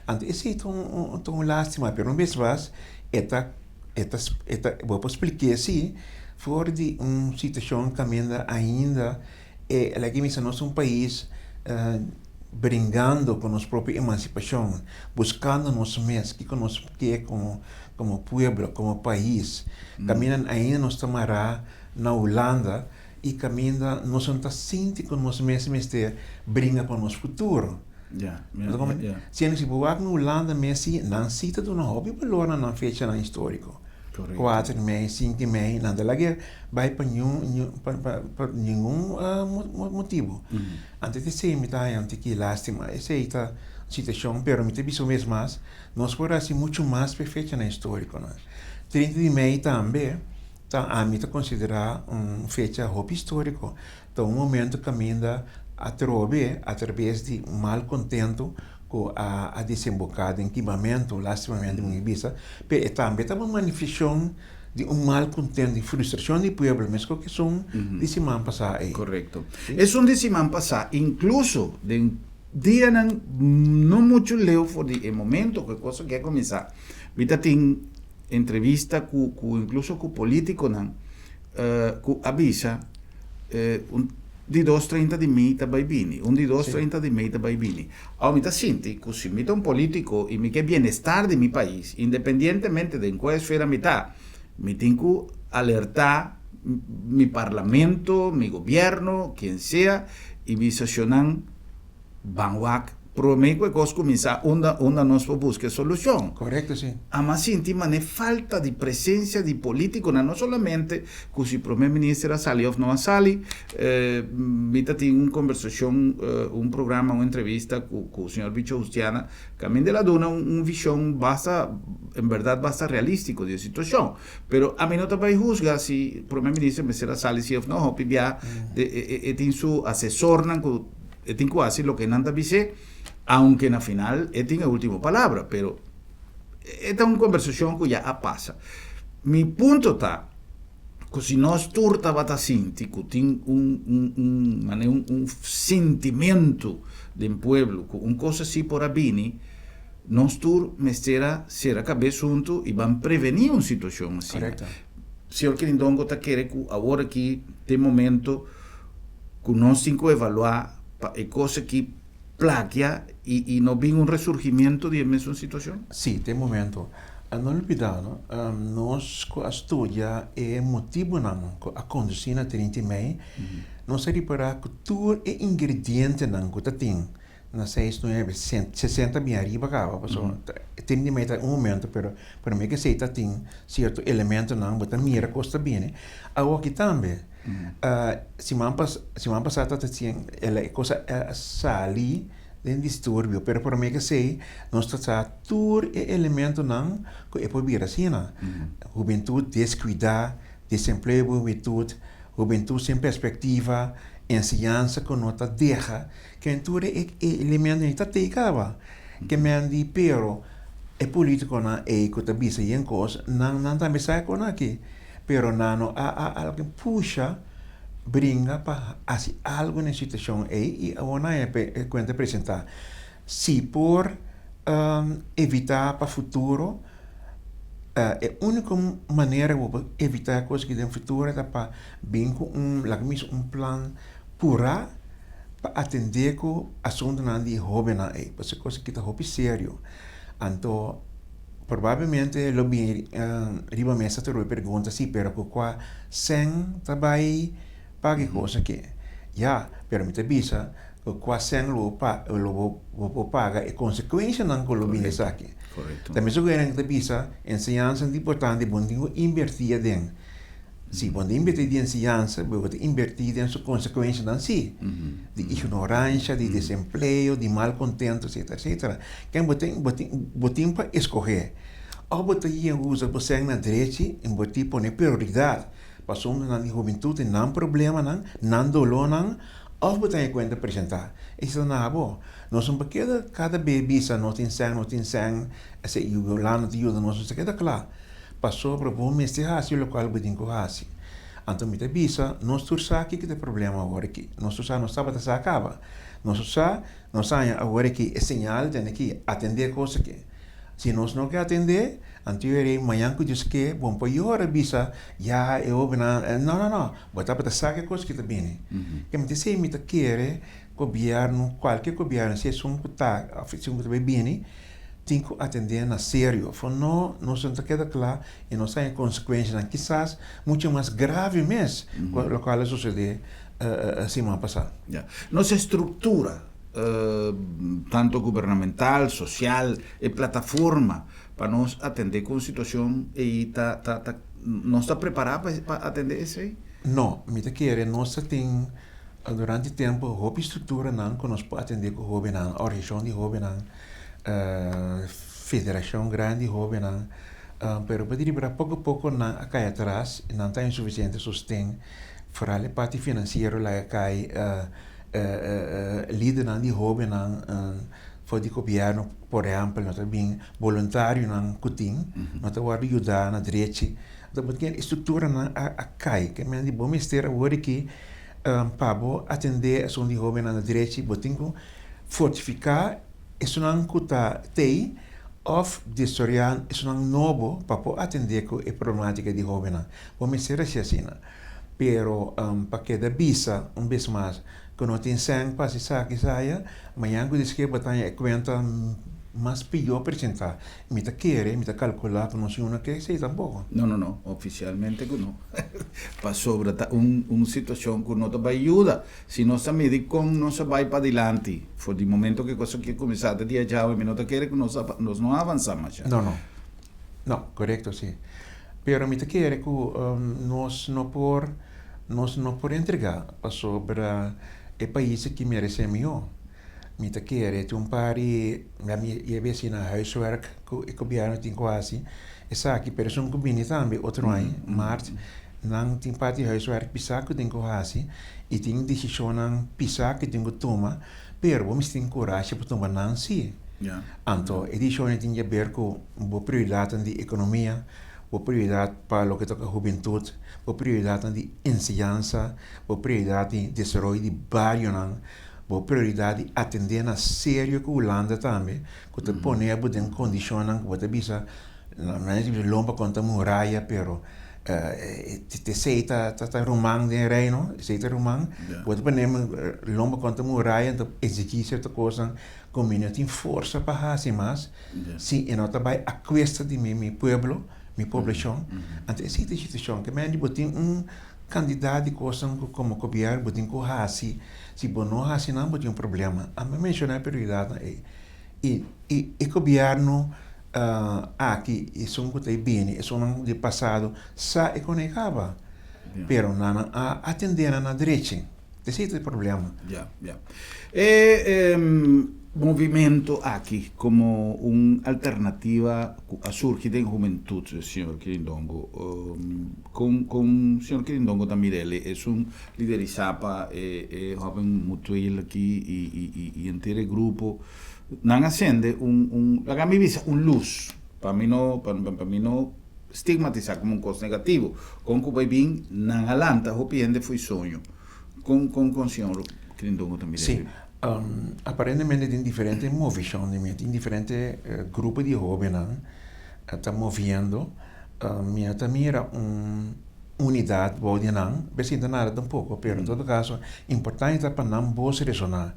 Anto esei ta un ta un lástima, pero un bes mas e ta e ta e ta bo por splik'é si for di un situashon kaminda ainda e laga mi bisa nos ta un pais bringando ku nos propio emansipashon, buskando nos mes kiko nos ke komo komo pueblo, komo pais. Kaminda ainda nos ta mará na Hulanda i kaminda nos no ta sinti ku nos mes mester bringa pa nos futuro. Siendo si bo wak na Hulanda mes si nan si ta duna hopi balor na nan fechanan historico. 4 mei, 5 mei, nan ta laga bai pa ningun motibo. Anto esei mi ta haña un tiki lastima. Esei ta situacion, pero mi ta bisa un bes mas, nos por haci mucho mas pa e fechanan historiconan. 30 di mei tambe ta ami ta considera un fecha hopi historico. Ta un momento kaminda atrobe atrabes di mal kontentu ku a desemboká den kimamentu, lastimamente mi bisa, pero e tambe ta un manifestashon di un mal kontentu, di frustrashon di pueblo, meskos ku esun di siman pasá ei. Korekto. Esun di siman pasá, inkluso den dianan no muchu leu for di e momento ku e kos aki a kuminsá, mi ta tin entrevista ku ku inkluso ku politikonan ku a bisa un di dos 30 di mei ta bai bini, un di dos 30 di mei ta bai bini. Awo mi ta sinti ku si mi ta un politiko i mi ke bienestar di mi pais, independientemente den kua esfera mi ta, mi tin ku alerta mi parlamento, mi gobierno, kien sea, i bisa shonnan ban wak Prome ku e kos kuminsá unda unda nos por buska e solushon. Korekto si. Ama sinti manera falta di presensia di politikonan, no solamente ku si prome minister a sali òf no a sali. Mi ta tin un kombersashon, un programa, un entrevista ku ku señor Bicho Justiana, kaminda el a duna un vishon basta, en bèrdat basta realístiko di e situashon. Pero ami no ta bai husga si prome minister mester a sali si òf no, hopi bia e tin su asesornan ku E tin ku hasi loke nan ta bis'é, aunke na final e tin e ultimo palabra, pero e ta un kombersashon ku ya a pasa. Mi punto ta ku si nos tur tabata sinti ku tin un un un manera un un sintimentu den pueblo ku un kos asi por a bini, nos tur mester a sera kabes huntu i ban prevení un situashon asina. Señor Kirindongo ta kere ku awor aki t'e momento ku nos tin ku evaluá pa e kos aki plakia i no bin un resurgimiento di e mesun situashon? Sí, te momento. No lubidá, no, nos ku a studia e motibunan ku a kondusí na 30 mei, nos a ripará ku tur e ingredientenan ku ta tin na seis, nuebe, 60 bin ariba kaba, pasobra 30 mei ta un momento, pero promé ku esei ta tin sierto elementonan bo ta mira kos ta bini. Awoki tambe. Siman pas siman pasá ta tin el e kos a sali den disturbio pero promé ke esei nos ta sa tur e elementonan ku e por bira asina. Hubentut deskuidá, desempleo di hubentut, hubentut sin perspektiva, enseñansa ku no ta deha, ken tur e elementonan ta tei kaba. Ke men di pero e politikonan ei ku ta bisa yen kos nan nan tambe sa e konan aki. Pero nan no a a algin pusha bringa pa hasi algo na e situacion ey y awor nan a e cuenta presenta. Si por evita pa futuro, e unico manera cu bo por evita e cos aki den futuro ta pa bin cu un, laga mi bisa un plan pura pa atende cu asuntonan di e hobennan ey, pasobra e cos aki ta hopi serio. Anto. Probablemente lo bin riba mesa tur e pregunta si, pero ku kua sèn ta bai paga e kos aki? Ya, pero mi ta bisa ku kua sèn lo bo pa lo bo bo por paga e konsekuenshanan ku lo bini esaki. Korekto. Ta mesun ku hende ta bisa enseñansa ta importante, bo no tin ku inbertí aden. Si bo no ta inbertí den enseñansa, bo ta inbertí den su konsekuenshanan sí, di ignoransha, di desempleo, di malkontento, etsetera, etsetera. Ken bo tin bo tin bo tin pa eskohé. Òf bo ta usa bo sèn na drechi i bo tin pone prioridat Pasobra nan di hubentut tin nan problemanan, nan dolónan, òf bo ta e kuenta presentá. Esei ta na bo. Nos no por keda kada be bisa nos tin sèn, nos tin sèn, esei Yolanda ta yuda nos, nos ta keda kla. Pasobra bo mester hasi lokual bo tin ku hasi. Anto mi ta bisa, nos tur sa kiko ta e problema awor aki. Nos tur sa, nos tabata sa kaba. Nos tur sa, nos haña awor aki e señal tene ki atendé kos aki. Si nos no ke atendé, anto e rei mañan ku Dios ke, bo no por yora bisa, Ya, e hóbennan, no, no, no, bo tabata sa ke kos ki ta bini. Ke mi ta esei mi ta kere gobièrnu, kualke gobièrnu, si esun ku ta òf esun ku ta bai bini, tin ku atendé na serio. For no, nos no ta keda kla i nos haña konsekuenshanan kisas muchu mas grave mes ku lokual a susedé siman pasá. Ya. Nos estruktura tanto gubernamental, sosial, e plataforma pa nos atendé ku un situashon ei ta ta ta nos ta prepará pa pa atendé esei? No, mi ta kere nos ta tin durante tempu hopi strukturanan ku nos por atendé ku hóbennan, organisashon di hóbennan, federashon grandi di hóbennan, pero bo di bira poko poko nan a kai atras i nan ta insufisiente sosten, foral e parti finansiero laga kai. Lidernan di hóbennan for di gobièrnu, por ehèmpel, no ta bin boluntarionan ku tin, no ta wòrdu yudá na drechi. Anto bo tin e strukturanan a kai. Ke men di bo mester awor aki pa bo atendé esun di hóbennan na drechi, bo tin ku fortifiká esunnan ku ta tei òf desaroyá esunnan nobo pa por atendé ku e problemátika di hóbennan. Bo mester hasi asina. Pero pa keda bisa un bes mas ku no tin sèn pa hasi esaki esaya, mañan ku disk'e bo ta haña e kuenta mas pió presentá. Mi ta kere, mi ta kalkulá ku no si uno ke esei tampoko. No, no, no, ofisialmente ku no. Pasobra ta un un situashon ku no ta bai yuda. Si nos ta midi kon nos a bai padilanti for di momento ku e kos aki a kuminsá te dia djawe, mi no ta kere ku nos a nos no a avansá masha. No, no. No, korekto si. Pero mi ta kere ku nos no por nos no por entregá pasobra e pais aki meresé mihó. Mi ta kere tin un par di mi yebe asina huiswerk ku e gobièrnu tin ku hasi esaki pero esun ku bini tambe otro aña mart nan tin parti di huiswerk pisá ku tin ku hasi i tin desishonnan pisá ku tin ku tuma pero bo mester tin kurashi pa tuma nan si. Anto e desishonnan tin haber ku bo prioridatnan di ekonomia, bo prioridat pa loke toka hubentut, bo prioridatnan di enseñansa, bo prioridat di desaroyo di barionan, bo prioridat di atendé na serio ku Hulanda tambe, ku ta pone bo den kondishonnan ku bo ta bisa, lomba konta muraya, pero esei ta ruman den Reino, esei ta ruman, bo ta pone lomba konta muraya, ta eksigí sierto kosnan ku mi no tin forsa pa hasi mas. Si e no ta bai a kuesta di mi mi pueblo, mi poblashon, anto esei ta e situashon. Ke mende bo tin un kantidat di kosnan ku komo gobièrnu bo tin ku hasi, si bo no hasi nan bo tin un problema. Ami a menshoná e prioridatnan ei. I i e gobièrnu aki, esun ku ta e bini, esunnan di pasado sa e kon e kaba, pero nan a atendé nan na drechi. Esei ta e problema. Ya, ya. E movimento aki como un alternativa cu a surgi den hubentud, señor Kirindongo, con con señor Kirindongo ta mira el? Esun liderisa pa e e hoben Mutueel aki y y y henter e grupo. Nan a sende un un laga mi bisa un luz pa mi no pa mi no stigmatisá komo un kos negativo. Kon ku bai bin nan a lanta hopi hende fo'i soño. Kon kon kon señor Kirindongo ta mira Sí, aparentemente tin diferente movishon di mi, tin diferente grupo di hóbennan ta moviendo. Mi a ta mira un unidat bou di nan, bes sin ta nada tampoko, pero en todo kaso importante ta pa nan bos resoná.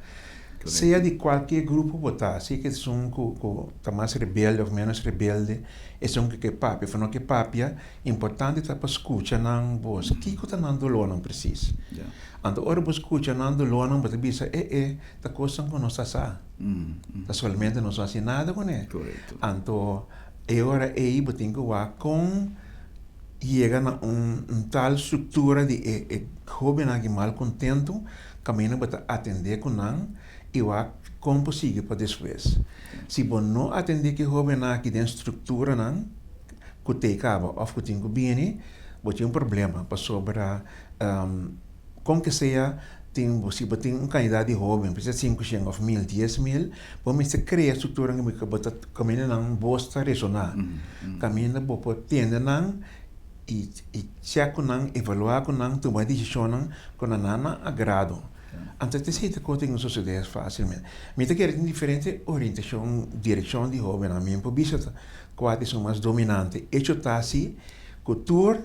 Sea di kualke grupo bo ta, sea ku esun ku ta mas rebelde òf ménos rebelde, esun ku ke papia òf no ke papia, importante ta pa skucha nan bos. Kiko ta nan dolónan presis? Anto ora bo skucha nan dolónan bo ta bisa, e e, ta kosnan ku nos ta sa. Ta solamente nos no hasi nada kuné. Anto e ora ei bo tin ku wak kon yega na un tal struktura di e hóbennan aki malkontentu. Kaminda bo ta atendé ku nan i wak kon por sigui pa despues. Si bo no atendé ku e hóbennan aki den strukturanan ku t'ei kaba òf ku tin ku bini, bo tin un problema pasobra kon ke sea tin bo si bo tin un kantidat di hóben, por ser sinkushen òf mil, diesmil, bo mester krea strukturanan ku bo ta kaminda nan bos ta resoná, kaminda bo por tende nan. I chèk ku nan, evaluá ku nan, tuma e desishonnan ku na nan nan agrado. Anto ta esei ta kos tin ku sosodé fásilmente. Mi ta kere tin diferente orientashon, direkshon di hóbennan. Mi no por bisa kua ta esun mas dominante. Echo ta si ku tur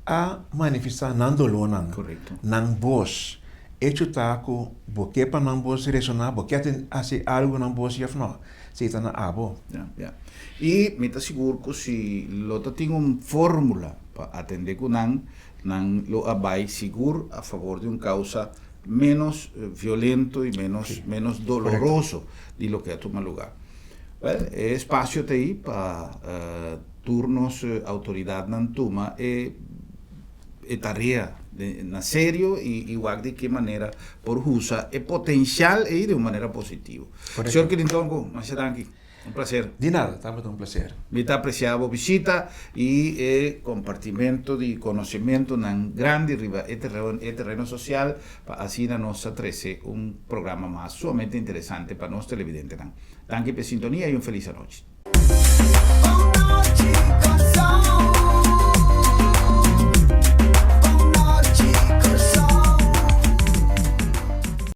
a manifestá nan dolónan, nan bos. Echo ta ku bo ke pa nan bos resoná, bo ke hasi algu nan bos òf nò. Si ta na abo. Ya, ya. I mi ta sigur ku si lo ta tin un fórmula pa atendé ku nan, nan lo a bai sigur a favor di un kausa ménos violento i ménos ménos doloroso di loke a tuma lugá. Wèl, e espasio ta ei pa tur nos outoridatnan tuma e e tarea na serio i wak di ke manera por usa e potensial ei di un manera positivo. Señor Quirintongo, masha danki. Un placer. Di nada, tabata un placer. Mi ta aprecia bo bishita i e compartimento di conocimentonan grandi riba e terreno, e terreno social pa asina nos ta trece un programa mas sumamente interesante pa nos televidentenan. Danki p'e sintonia i un feliz anochi. Bon nochi.